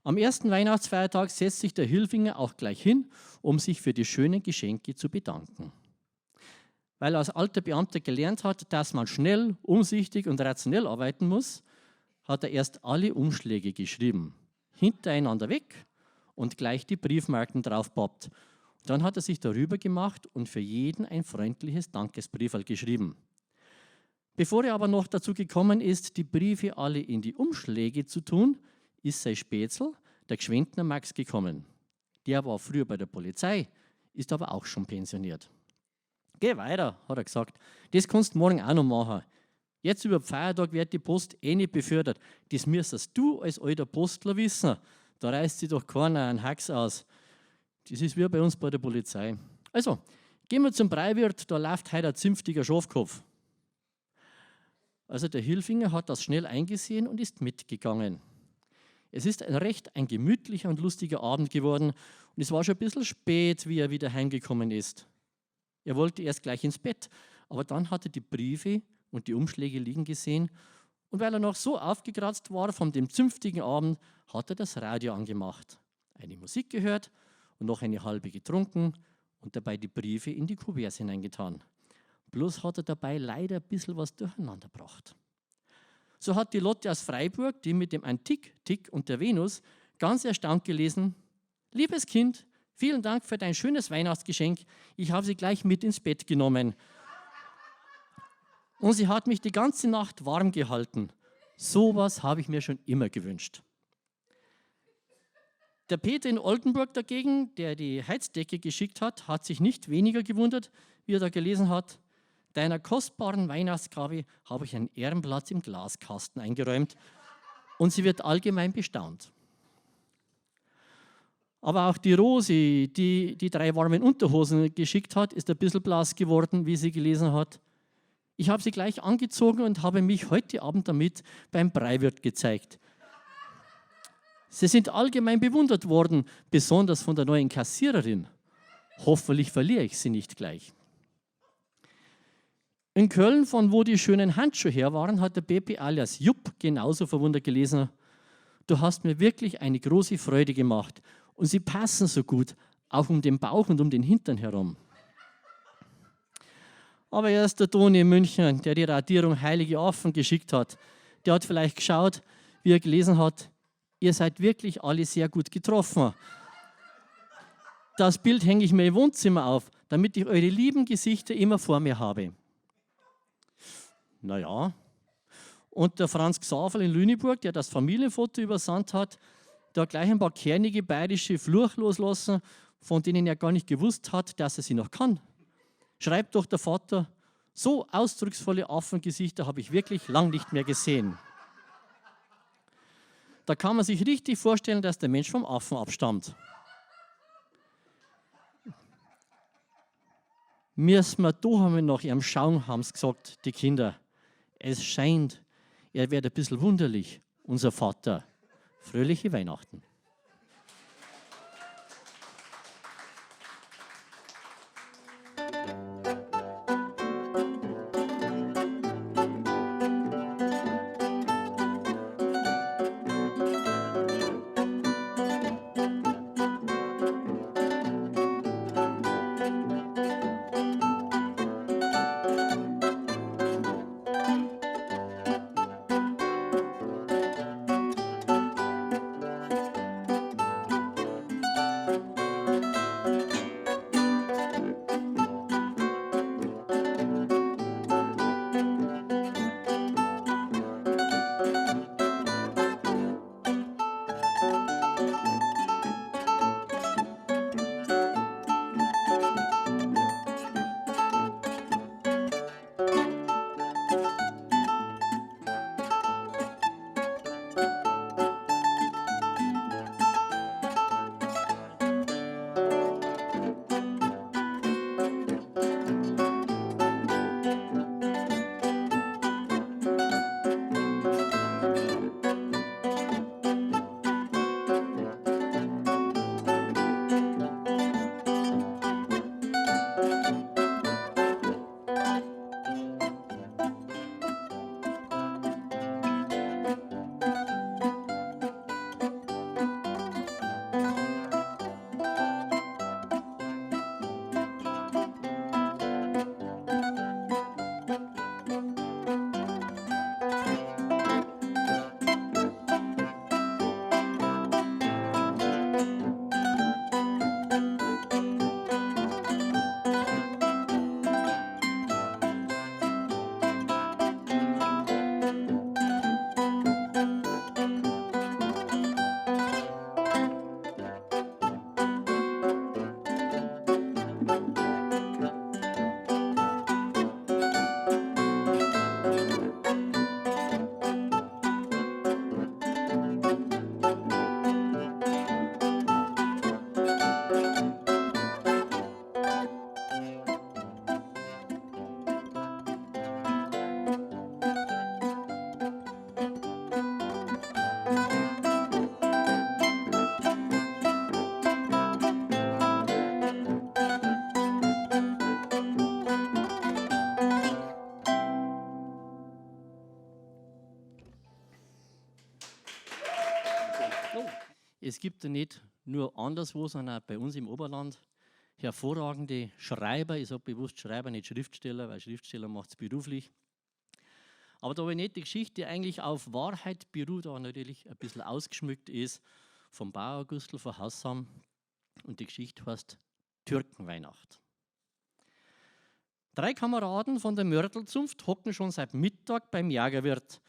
Am ersten Weihnachtsfeiertag setzt sich der Hilfinger auch gleich hin, um sich für die schönen Geschenke zu bedanken. Weil er als alter Beamter gelernt hat, dass man schnell, umsichtig und rationell arbeiten muss, hat er erst alle Umschläge geschrieben, hintereinander weg und gleich die Briefmarken draufpappt. Dann hat er sich darüber gemacht und für jeden ein freundliches Dankesbrieferl geschrieben. Bevor er aber noch dazu gekommen ist, die Briefe alle in die Umschläge zu tun, ist sein Spätzl, der Gschwendner Max, gekommen. Der war früher bei der Polizei, ist aber auch schon pensioniert. Geh weiter, hat er gesagt, das kannst du morgen auch noch machen. Jetzt über Feiertag wird die Post eh nicht befördert. Das müsstest du als alter Postler wissen. Da reißt sich doch keiner einen Hax aus. Das ist wie bei uns bei der Polizei. Also, gehen wir zum Breiwirt, da läuft heute ein zünftiger Schafkopf. Also der Hilfinger hat das schnell eingesehen und ist mitgegangen. Es ist ein recht ein gemütlicher und lustiger Abend geworden und es war schon ein bisschen spät, wie er wieder heimgekommen ist. Er wollte erst gleich ins Bett, aber dann hat er die Briefe und die Umschläge liegen gesehen und weil er noch so aufgekratzt war von dem zünftigen Abend, hat er das Radio angemacht, eine Musik gehört und noch eine halbe getrunken und dabei die Briefe in die Kuverts hineingetan. Bloß hat er dabei leider ein bisschen was durcheinander gebracht. So hat die Lotte aus Freiburg, die mit dem Antik-Tick und der Venus, ganz erstaunt gelesen: Liebes Kind, vielen Dank für dein schönes Weihnachtsgeschenk. Ich habe sie gleich mit ins Bett genommen. Und sie hat mich die ganze Nacht warm gehalten. Sowas habe ich mir schon immer gewünscht. Der Peter in Oldenburg dagegen, der die Heizdecke geschickt hat, hat sich nicht weniger gewundert, wie er da gelesen hat: Deiner kostbaren Weihnachtsgabe habe ich einen Ehrenplatz im Glaskasten eingeräumt und sie wird allgemein bestaunt. Aber auch die Rosi, die die 3 warmen Unterhosen geschickt hat, ist ein bisschen blass geworden, wie sie gelesen hat. Ich habe sie gleich angezogen und habe mich heute Abend damit beim Breiwirt gezeigt. Sie sind allgemein bewundert worden, besonders von der neuen Kassiererin. Hoffentlich verliere ich sie nicht gleich. In Köln, von wo die schönen Handschuhe her waren, hat der Pepe alias Jupp genauso verwundert gelesen: Du hast mir wirklich eine große Freude gemacht und sie passen so gut, auch um den Bauch und um den Hintern herum. Aber erst der Toni in München, der die Radierung Heilige Affen geschickt hat, der hat vielleicht geschaut, wie er gelesen hat: Ihr seid wirklich alle sehr gut getroffen. Das Bild hänge ich mir im Wohnzimmer auf, damit ich eure lieben Gesichter immer vor mir habe. Naja, und der Franz Xaverl in Lüneburg, der das Familienfoto übersandt hat, der hat gleich ein paar kernige bayerische Fluch loslassen, von denen er gar nicht gewusst hat, dass er sie noch kann. Schreibt doch der Vater: So ausdrucksvolle Affengesichter habe ich wirklich lang nicht mehr gesehen. Da kann man sich richtig vorstellen, dass der Mensch vom Affen abstammt. Müssen wir da einmal nach ihm schauen, haben's gesagt, die Kinder. Es scheint, er wird ein bisschen wunderlich, unser Vater. Fröhliche Weihnachten. Es gibt ja nicht nur anderswo, sondern auch bei uns im Oberland hervorragende Schreiber. Ich sag bewusst Schreiber, nicht Schriftsteller, weil Schriftsteller macht's beruflich. Aber da eine nette Geschichte eigentlich auf Wahrheit beruht, auch natürlich ein bisschen ausgeschmückt ist, vom Bauer Gustl von Hausham. Und die Geschichte heißt Türkenweihnacht. 3 Kameraden von der Mörtelzunft hocken schon seit Mittag beim Jägerwirt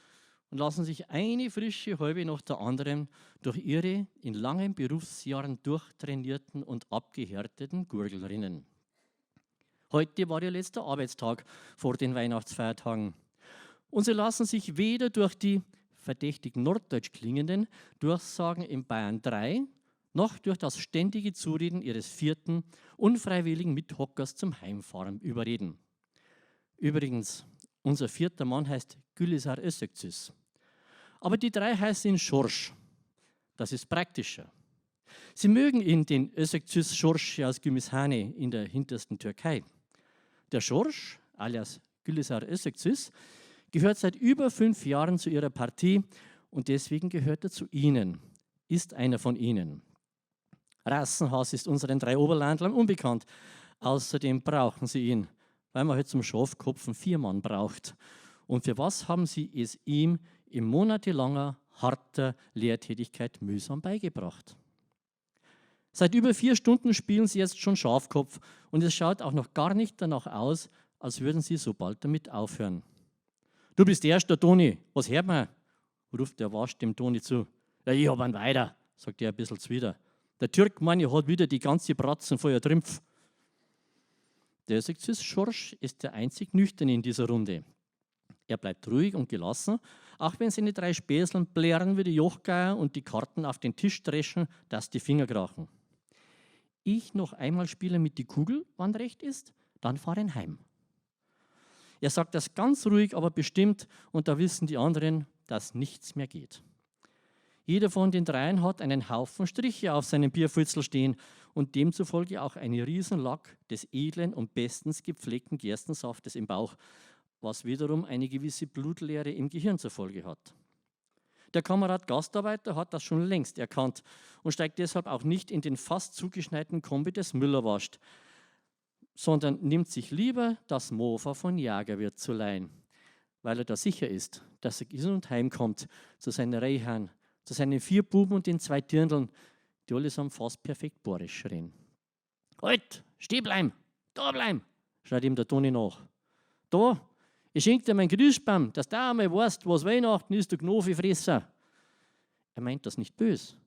und lassen sich eine frische halbe nach der anderen durch ihre in langen Berufsjahren durchtrainierten und abgehärteten Gurgel rinnen. Heute war ihr letzter Arbeitstag vor den Weihnachtsfeiertagen. Und sie lassen sich weder durch die verdächtig norddeutsch klingenden Durchsagen in Bayern 3 noch durch das ständige Zureden ihres 4. unfreiwilligen Mithockers zum Heimfahren überreden. Übrigens, unser 4. Mann heißt Gülizar Özökzüz. Aber die 3 heißen ihn Schorsch. Das ist praktischer. Sie mögen ihn, den Özökzüz Schorsch aus Gümüşhane in der hintersten Türkei. Der Schorsch, alias Gülizar Özökzüz, gehört seit über 5 Jahren zu ihrer Partie und deswegen gehört er zu ihnen, ist einer von ihnen. Rassenhass ist unseren 3 Oberlandlern unbekannt. Außerdem brauchen sie ihn, weil man halt zum Schafkopfen 4 Mann braucht. Und für was haben sie es ihm in monatelanger, harter Lehrtätigkeit mühsam beigebracht? Seit über 4 Stunden spielen sie jetzt schon Schafkopf und es schaut auch noch gar nicht danach aus, als würden sie so bald damit aufhören. Du bist erster, Toni, was hört man? Ruft der Wasch dem Toni zu. Ja, ich hab einen weiter, sagt er ein bisschen zuwider. Der Türk, meine ich, hat wieder die ganze Bratzen voller Trümpf. Der Schorsch ist der einzig Nüchterne in dieser Runde. Er bleibt ruhig und gelassen, Auch wenn seine drei Späßeln blären wie die Jochgeier und die Karten auf den Tisch dreschen, dass die Finger krachen. Ich noch einmal spiele mit die Kugel, wann recht ist, dann fahren heim. Er sagt das ganz ruhig, aber bestimmt, und da wissen die anderen, dass nichts mehr geht. Jeder von den dreien hat einen Haufen Striche auf seinem Bierfutzel stehen und demzufolge auch eine Riesenlack des edlen und bestens gepflegten Gerstensaftes im Bauch, was wiederum eine gewisse Blutleere im Gehirn zur Folge hat. Der Kamerad Gastarbeiter hat das schon längst erkannt und steigt deshalb auch nicht in den fast zugeschneiten Kombi des Müllerwascht, sondern nimmt sich lieber das Mofa von Jagerwirt zu leihen, weil er da sicher ist, dass er gesund heimkommt zu seinen Reihern, zu seinen 4 Buben und den 2 Dirndln, die allesamt fast perfekt bayerisch reden. Halt, steh bleiben, da bleiben, schreit ihm der Toni nach. Da, ich schenk dir meinen Christbaum, dass du einmal weißt, was Weihnachten ist, du Gnofifresser. Er meint das nicht bös.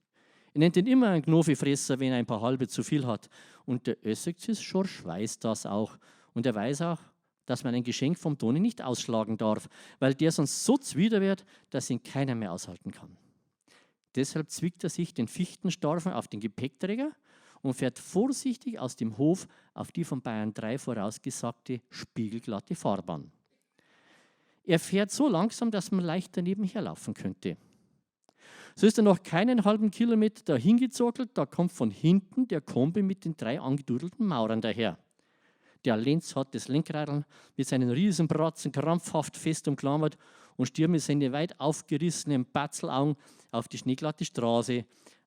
Er nennt ihn immer einen Gnofifresser, wenn er ein paar halbe zu viel hat. Und der Össigzis Schorsch weiß das auch. Und er weiß auch, dass man ein Geschenk vom Toni nicht ausschlagen darf, weil der sonst so zwider wird, dass ihn keiner mehr aushalten kann. Deshalb zwickt er sich den Fichtenstarfen auf den Gepäckträger und fährt vorsichtig aus dem Hof auf die von Bayern 3 vorausgesagte spiegelglatte Fahrbahn. Er fährt so langsam, dass man leicht daneben herlaufen könnte. So ist er noch keinen halben Kilometer dahingezockelt, da kommt von hinten der Kombi mit den 3 angedudelten Maurern daher. Der Lenz hat das Lenkradl mit seinen Riesenbratzen krampfhaft fest umklammert und stiert mit seinen weit aufgerissenen Batzelaugen auf die schneeglatte Straße,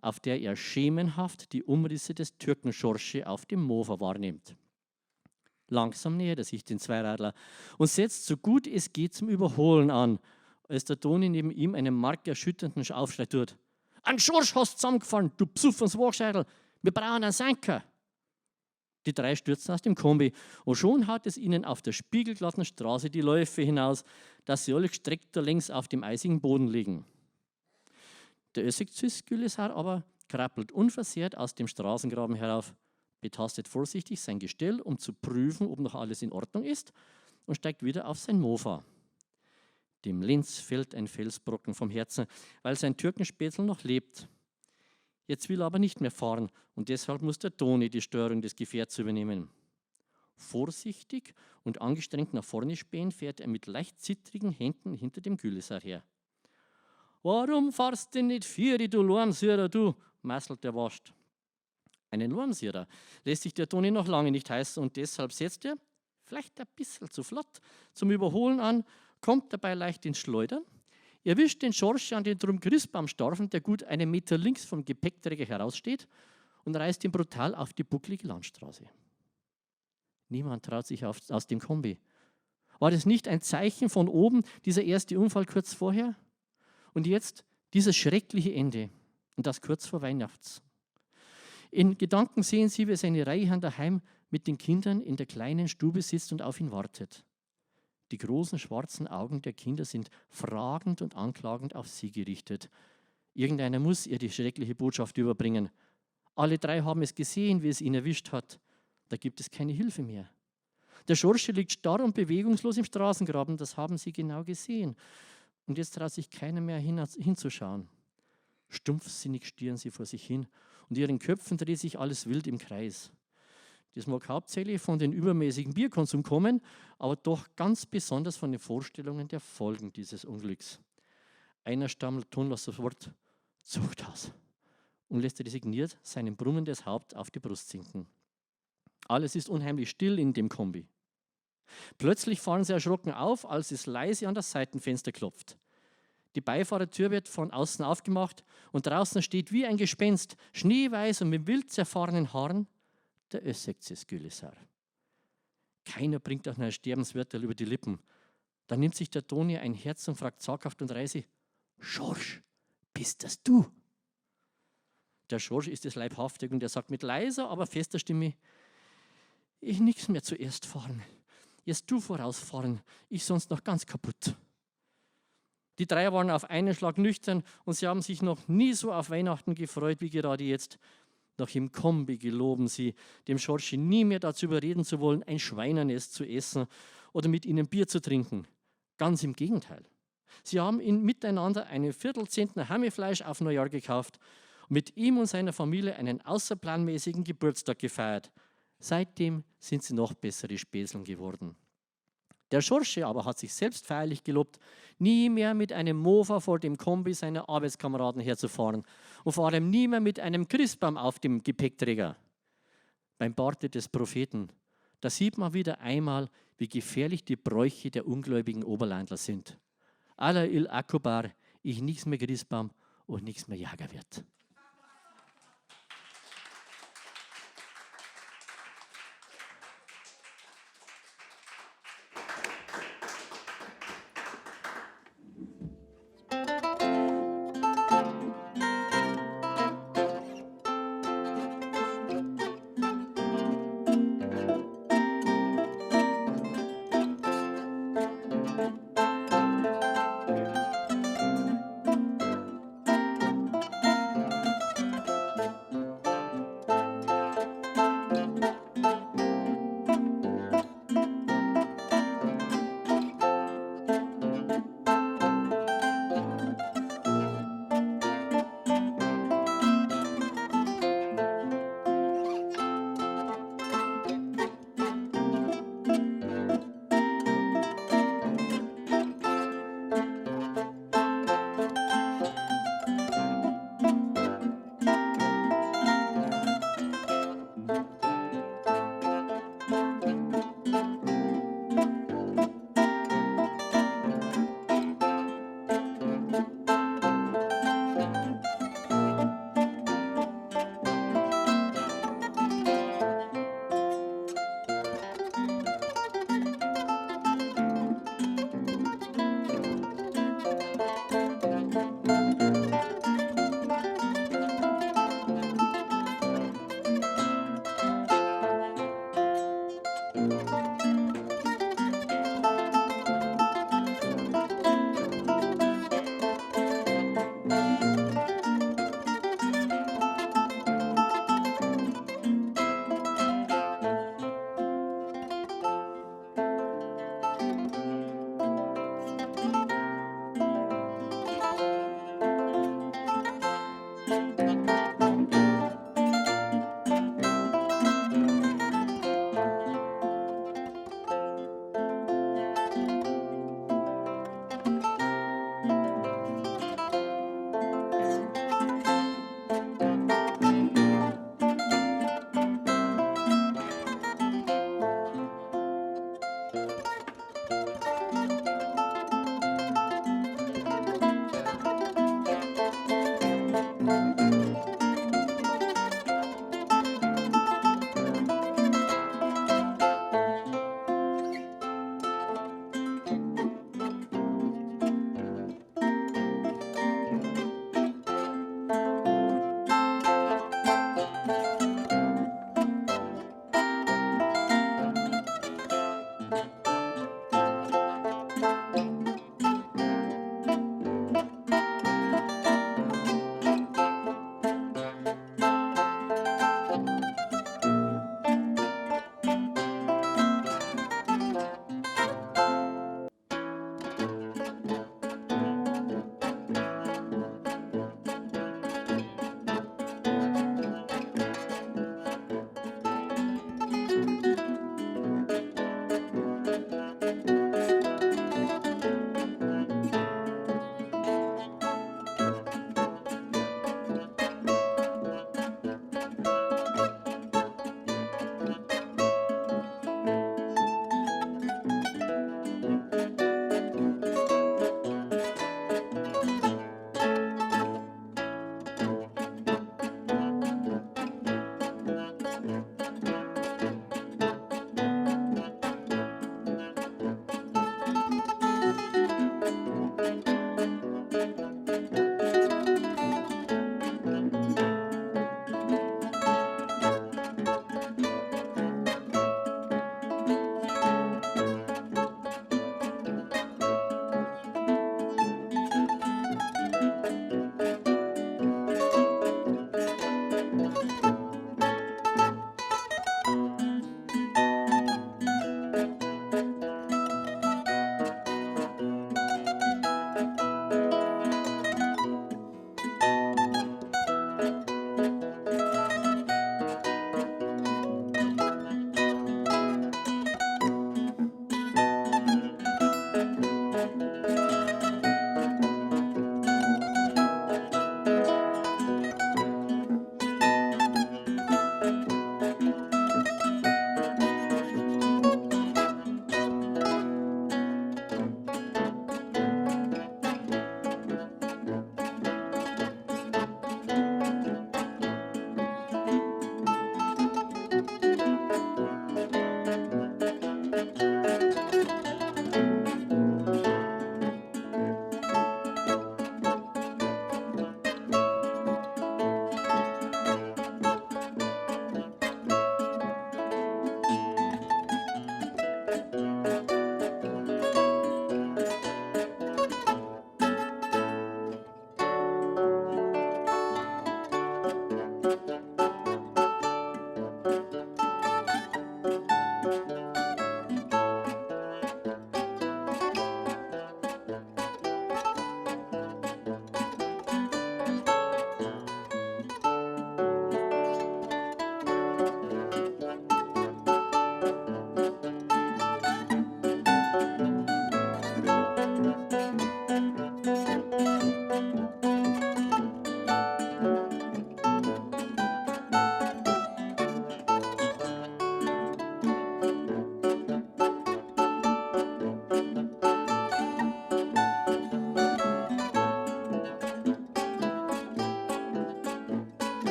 auf der er schemenhaft die Umrisse des Türkenschorsche auf dem Mofa wahrnimmt. Langsam nähert er sich den Zweiradler und setzt so gut es geht zum Überholen an, als der Toni neben ihm einen markerschütternden Aufschrei tut. Ein Schorsch hast zusammengefahren, du psuffens Waagscheidl, wir brauchen einen Senker. Die 3 stürzen aus dem Kombi und schon hat es ihnen auf der spiegelglatten Straße die Läufe hinaus, dass sie alle gestreckt da längs auf dem eisigen Boden liegen. Der Össigzüs-Güllisar aber krabbelt unversehrt aus dem Straßengraben herauf, betastet vorsichtig sein Gestell, um zu prüfen, ob noch alles in Ordnung ist, und steigt wieder auf sein Mofa. Dem Lenz fällt ein Felsbrocken vom Herzen, weil sein Türkenspätzl noch lebt. Jetzt will er aber nicht mehr fahren und deshalb muss der Toni die Steuerung des Gefährts übernehmen. Vorsichtig und angestrengt nach vorne spähend fährt er mit leicht zittrigen Händen hinter dem Gülisar her. Warum fahrst denn nicht vieri, du Lormsierer, du? Masselt der Wascht. Einen Lormsierer lässt sich der Toni noch lange nicht heißen und deshalb setzt er, vielleicht ein bisschen zu flott, zum Überholen an, kommt dabei leicht ins Schleudern, erwischt den Schorsch an den drum Christbaumstarfen, der gut einen Meter links vom Gepäckträger heraussteht, und reißt ihn brutal auf die bucklige Landstraße. Niemand traut sich aus dem Kombi. War das nicht ein Zeichen von oben, dieser erste Unfall kurz vorher? Und jetzt dieses schreckliche Ende, und das kurz vor Weihnachts. In Gedanken sehen sie, wie seine Reihan daheim mit den Kindern in der kleinen Stube sitzt und auf ihn wartet. Die großen schwarzen Augen der Kinder sind fragend und anklagend auf sie gerichtet. Irgendeiner muss ihr die schreckliche Botschaft überbringen. Alle 3 haben es gesehen, wie es ihn erwischt hat. Da gibt es keine Hilfe mehr. Der Schorsche liegt starr und bewegungslos im Straßengraben, das haben sie genau gesehen. Und jetzt traut sich keiner mehr hinzuschauen. Stumpfsinnig stieren sie vor sich hin und ihren Köpfen dreht sich alles wild im Kreis. Das mag hauptsächlich von den übermäßigen Bierkonsum kommen, aber doch ganz besonders von den Vorstellungen der Folgen dieses Unglücks. Einer stammelt tonlos das Wort Zuchthaus und lässt resigniert sein brummendes Haupt auf die Brust sinken. Alles ist unheimlich still in dem Kombi. Plötzlich fahren sie erschrocken auf, als es leise an das Seitenfenster klopft. Die Beifahrertür wird von außen aufgemacht und draußen steht wie ein Gespenst, schneeweiß und mit wild zerfahrenen Haaren, der Össekzis Gülisar. Keiner bringt auch noch ein Sterbenswörterl über die Lippen. Da nimmt sich der Toni ein Herz und fragt zaghaft und leise: Schorsch, bist das du? Der Schorsch ist es leibhaftig und er sagt mit leiser, aber fester Stimme: Ich nix mehr zuerst fahren. Jetzt du vorausfahren, ich sonst noch ganz kaputt. Die drei waren auf einen Schlag nüchtern und sie haben sich noch nie so auf Weihnachten gefreut wie gerade jetzt. Noch im Kombi geloben sie, dem Schorschi nie mehr dazu überreden zu wollen, ein Schweinernest zu essen oder mit ihnen Bier zu trinken. Ganz im Gegenteil. Sie haben ihn miteinander einen Viertelzentner Hammefleisch auf Neujahr gekauft und mit ihm und seiner Familie einen außerplanmäßigen Geburtstag gefeiert. Seitdem sind sie noch bessere Späßeln geworden. Der Schorsche aber hat sich selbst feierlich gelobt, nie mehr mit einem Mofa vor dem Kombi seiner Arbeitskameraden herzufahren und vor allem nie mehr mit einem Christbaum auf dem Gepäckträger. Beim Barte des Propheten, da sieht man wieder einmal, wie gefährlich die Bräuche der ungläubigen Oberlandler sind. Allah il Akubar, ich nichts mehr Christbaum und nichts mehr Jagerwirt.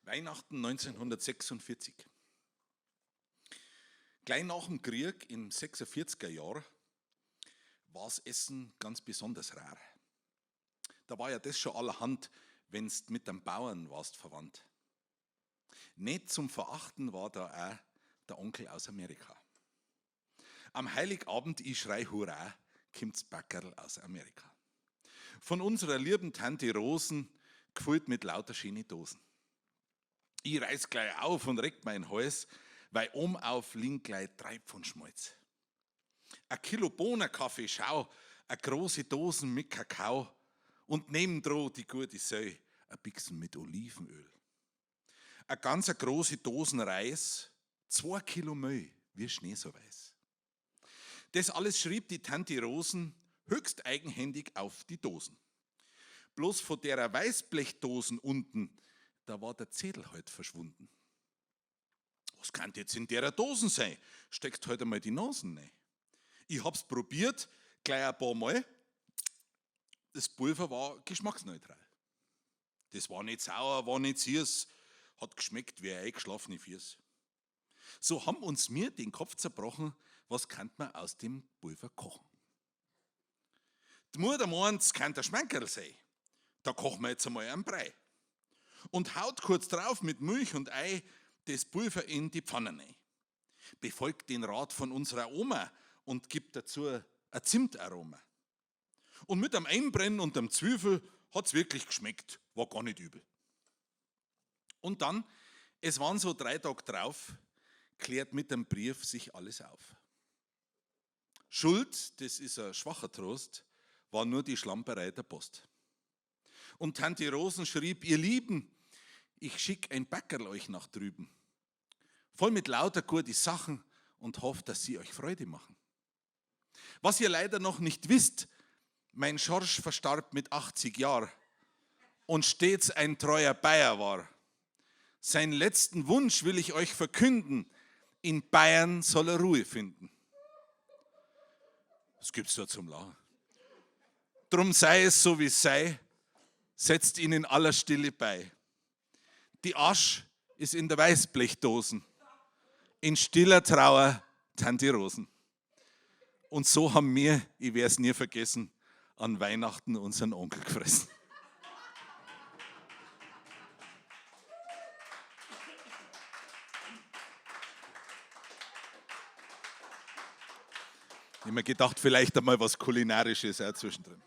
Weihnachten 1946. Gleich nach dem Krieg im 46er Jahr war das Essen ganz besonders rar. Da war ja das schon allerhand, wenn's mit dem Bauern warst verwandt. Nicht zum Verachten war da auch der Onkel aus Amerika. Am Heiligabend, ich schrei Hurra, kommt's Backerl aus Amerika. Von unserer lieben Tante Rosen, gefüllt mit lauter schönen Dosen. Ich reiß gleich auf und reck mein Hals, weil oben auf liegen gleich 3 Pfund Schmalz. Ein Kilo Bohnenkaffee, schau, eine große Dosen mit Kakao und nebendran die gute Sau, ein bisschen mit Olivenöl. Eine ganz große Dosen Reis, 2 Kilo Mehl, wie Schnee so weiß. Das alles schrieb die Tante Rosen höchst eigenhändig auf die Dosen. Bloß von derer Weißblechdosen unten, da war der Zettel halt verschwunden. Was kann jetzt in derer Dosen sein? Steckt halt einmal die Nasen rein. Ich hab's probiert, gleich ein paar Mal. Das Pulver war geschmacksneutral. Das war nicht sauer, war nicht süß, hat geschmeckt wie ein eingeschlafene Füß. So haben uns wir den Kopf zerbrochen, was kann man aus dem Pulver kochen? Die Mutter meint, es kann der Schmankerl sein. Da kochen wir jetzt einmal einen Brei. Und haut kurz drauf mit Milch und Ei das Pulver in die Pfanne rein. Befolgt den Rat von unserer Oma und gibt dazu ein Zimtaroma. Und mit dem Einbrennen und dem Zwiebel hat's wirklich geschmeckt, war gar nicht übel. Und dann, es waren so 3 Tage drauf, klärt mit dem Brief sich alles auf. Schuld, das ist ein schwacher Trost, war nur die Schlamperei der Post. Und Tante Rosen schrieb, ihr Lieben, ich schick ein Backerl euch nach drüben, voll mit lauter gute Sachen und hofft, dass sie euch Freude machen. Was ihr leider noch nicht wisst, mein Schorsch verstarb mit 80 Jahren und stets ein treuer Bayer war. Seinen letzten Wunsch will ich euch verkünden, in Bayern soll er Ruhe finden. Was gibt's da zum Lachen? Drum sei es so, wie es sei, setzt ihn in aller Stille bei. Die Asch ist in der Weißblechdosen, in stiller Trauer Tante Rosen. Und so haben wir, ich werd's nie vergessen, an Weihnachten unseren Onkel gefressen. Ich hab mir gedacht, vielleicht einmal was Kulinarisches auch zwischendrin.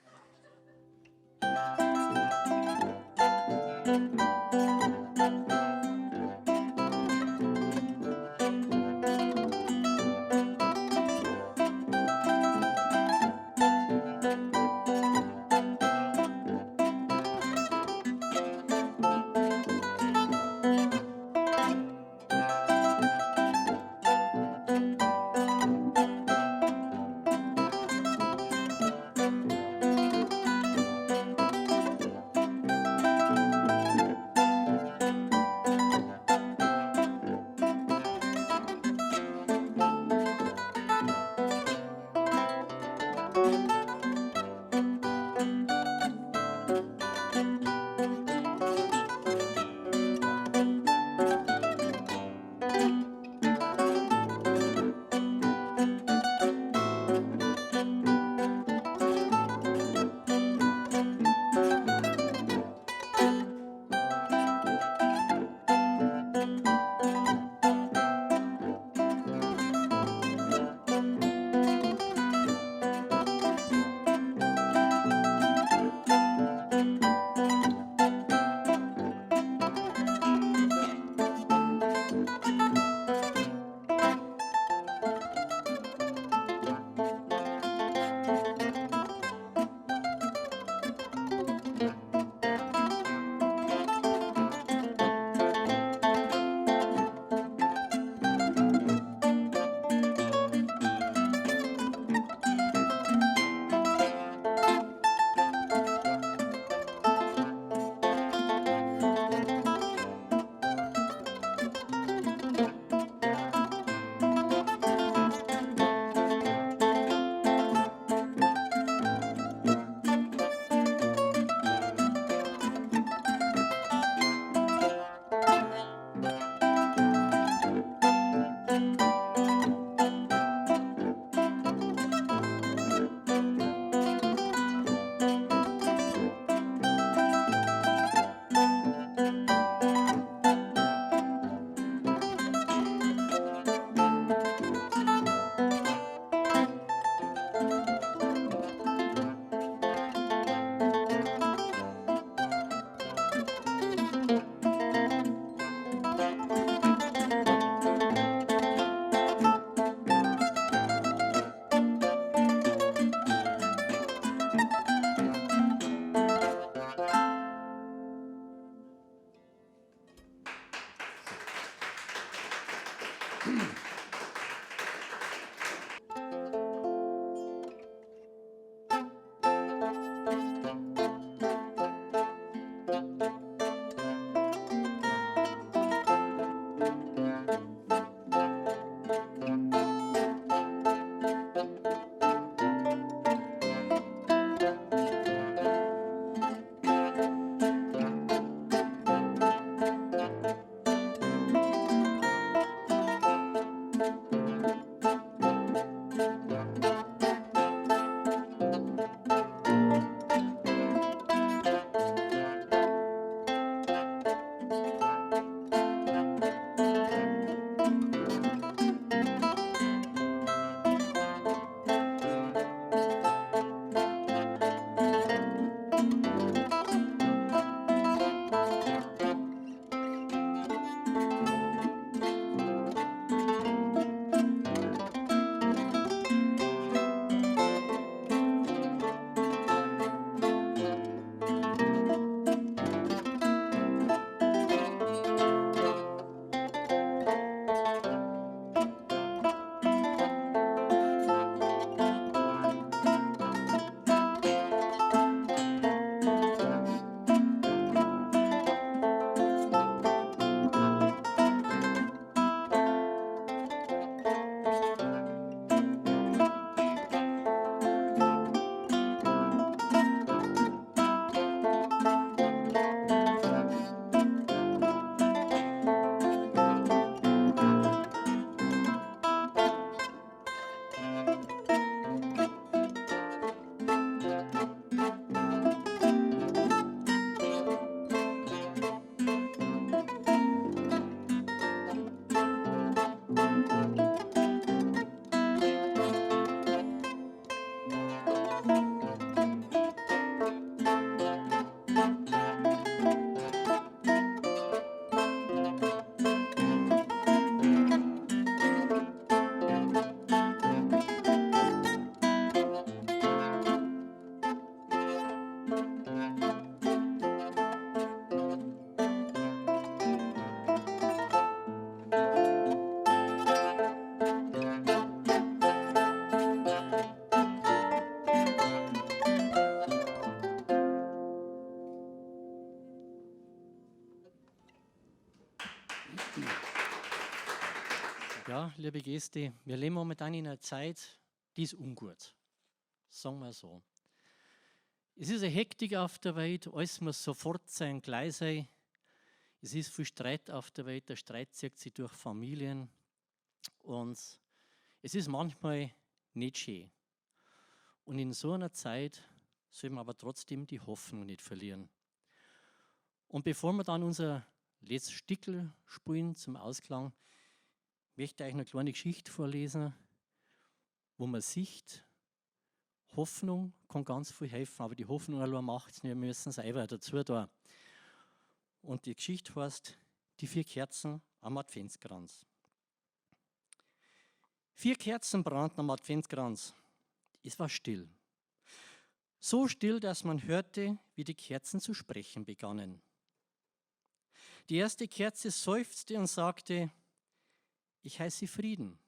Ja, liebe Gäste, wir leben momentan in einer Zeit, die ist ungut. Sagen wir so. Es ist eine Hektik auf der Welt, alles muss sofort sein, gleich sein. Es ist viel Streit auf der Welt, der Streit zieht sich durch Familien. Und es ist manchmal nicht schön. Und in so einer Zeit soll man aber trotzdem die Hoffnung nicht verlieren. Und bevor wir dann unser letztes Stickel spielen zum Ausklang, möchte ich euch eine kleine Geschichte vorlesen, wo man sieht, Hoffnung kann ganz viel helfen, aber die Hoffnung allein macht es nicht, wir müssen selber dazu tun. Und die Geschichte heißt, die 4 Kerzen am Adventskranz. 4 Kerzen brannten am Adventskranz. Es war still. So still, dass man hörte, wie die Kerzen zu sprechen begannen. Die erste Kerze seufzte und sagte, ich heiße Frieden.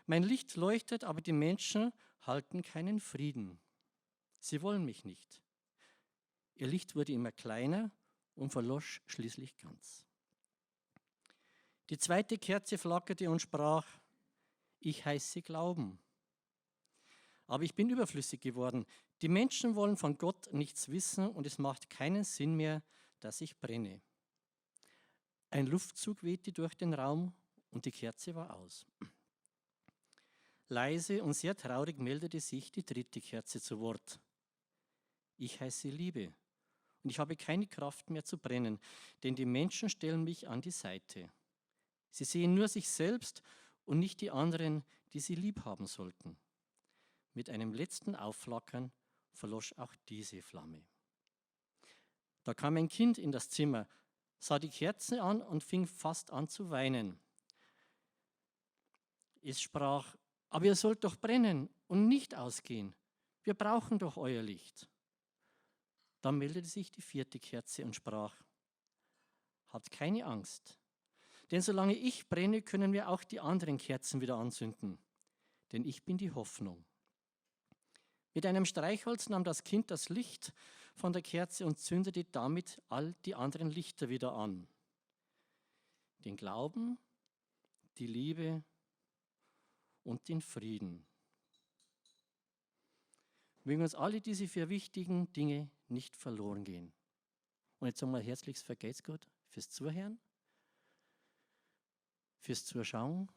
Mein Licht leuchtet, aber die Menschen halten keinen Frieden. Sie wollen mich nicht. Ihr Licht wurde immer kleiner und verlosch schließlich ganz. Die zweite Kerze flackerte und sprach, ich heiße Glauben. Aber ich bin überflüssig geworden. Die Menschen wollen von Gott nichts wissen und es macht keinen Sinn mehr, dass ich brenne. Ein Luftzug wehte durch den Raum und die Kerze war aus. Leise und sehr traurig meldete sich die dritte Kerze zu Wort. Ich heiße Liebe und ich habe keine Kraft mehr zu brennen, denn die Menschen stellen mich an die Seite. Sie sehen nur sich selbst und nicht die anderen, die sie lieb haben sollten. Mit einem letzten Aufflackern verlosch auch diese Flamme. Da kam ein Kind in das Zimmer, sah die Kerzen an und fing fast an zu weinen. Es sprach, aber ihr sollt doch brennen und nicht ausgehen. Wir brauchen doch euer Licht. Da meldete sich die vierte Kerze und sprach, habt keine Angst, Denn solange ich brenne, können wir auch die anderen Kerzen wieder anzünden. Denn ich bin die Hoffnung. Mit einem Streichholz nahm das Kind das Licht von der Kerze und zündete damit all die anderen Lichter wieder an. Den Glauben, die Liebe und den Frieden. Mögen uns alle diese vier wichtigen Dinge nicht verloren gehen. Und jetzt sagen wir herzlichst Vergelt's Gott fürs Zuhören, fürs Zuschauen.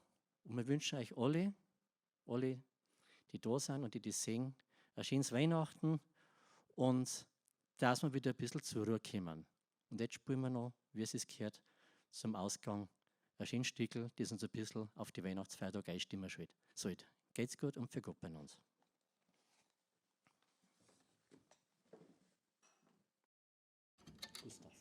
Und wir wünschen euch alle, die da sind und die das sehen, ein schönes Weihnachten und dass wir wieder ein bisschen zur Ruhe kommen. Und jetzt spielen wir noch, wie es sich gehört, zum Ausgang ein schönes Stückel, das uns ein bisschen auf die Weihnachtsfeiertage einstimmen sollte. Geht's gut und für Gott bei uns. Gustav.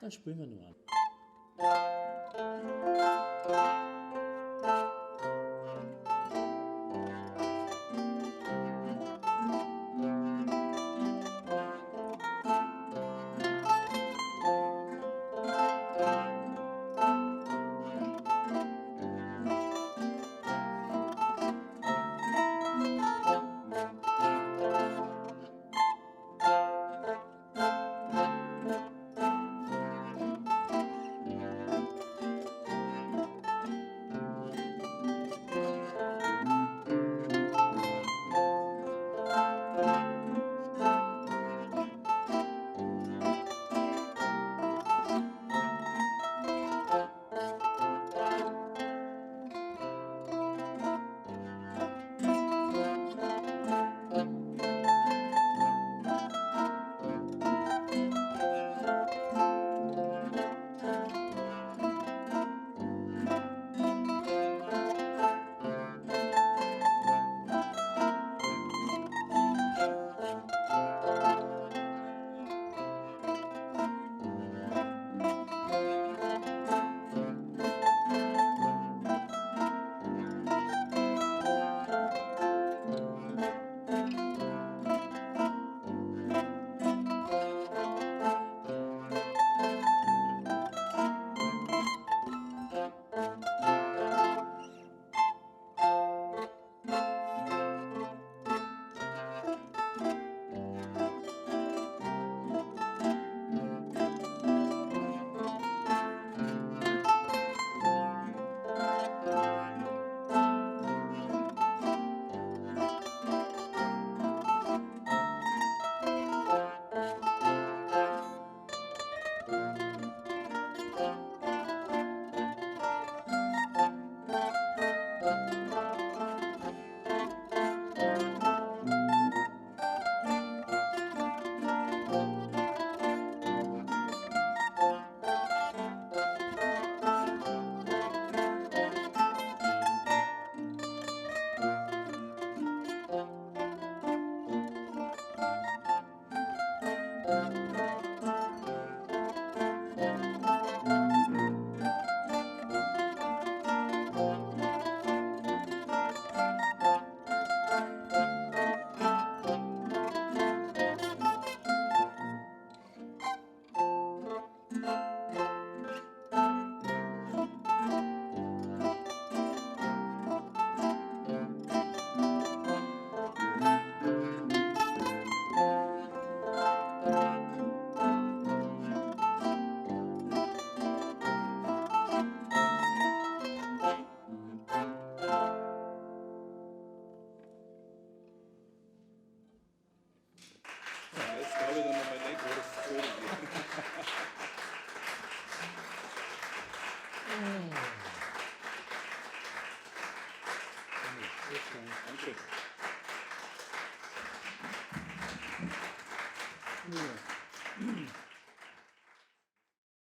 Dann spielen wir nur an. Danke.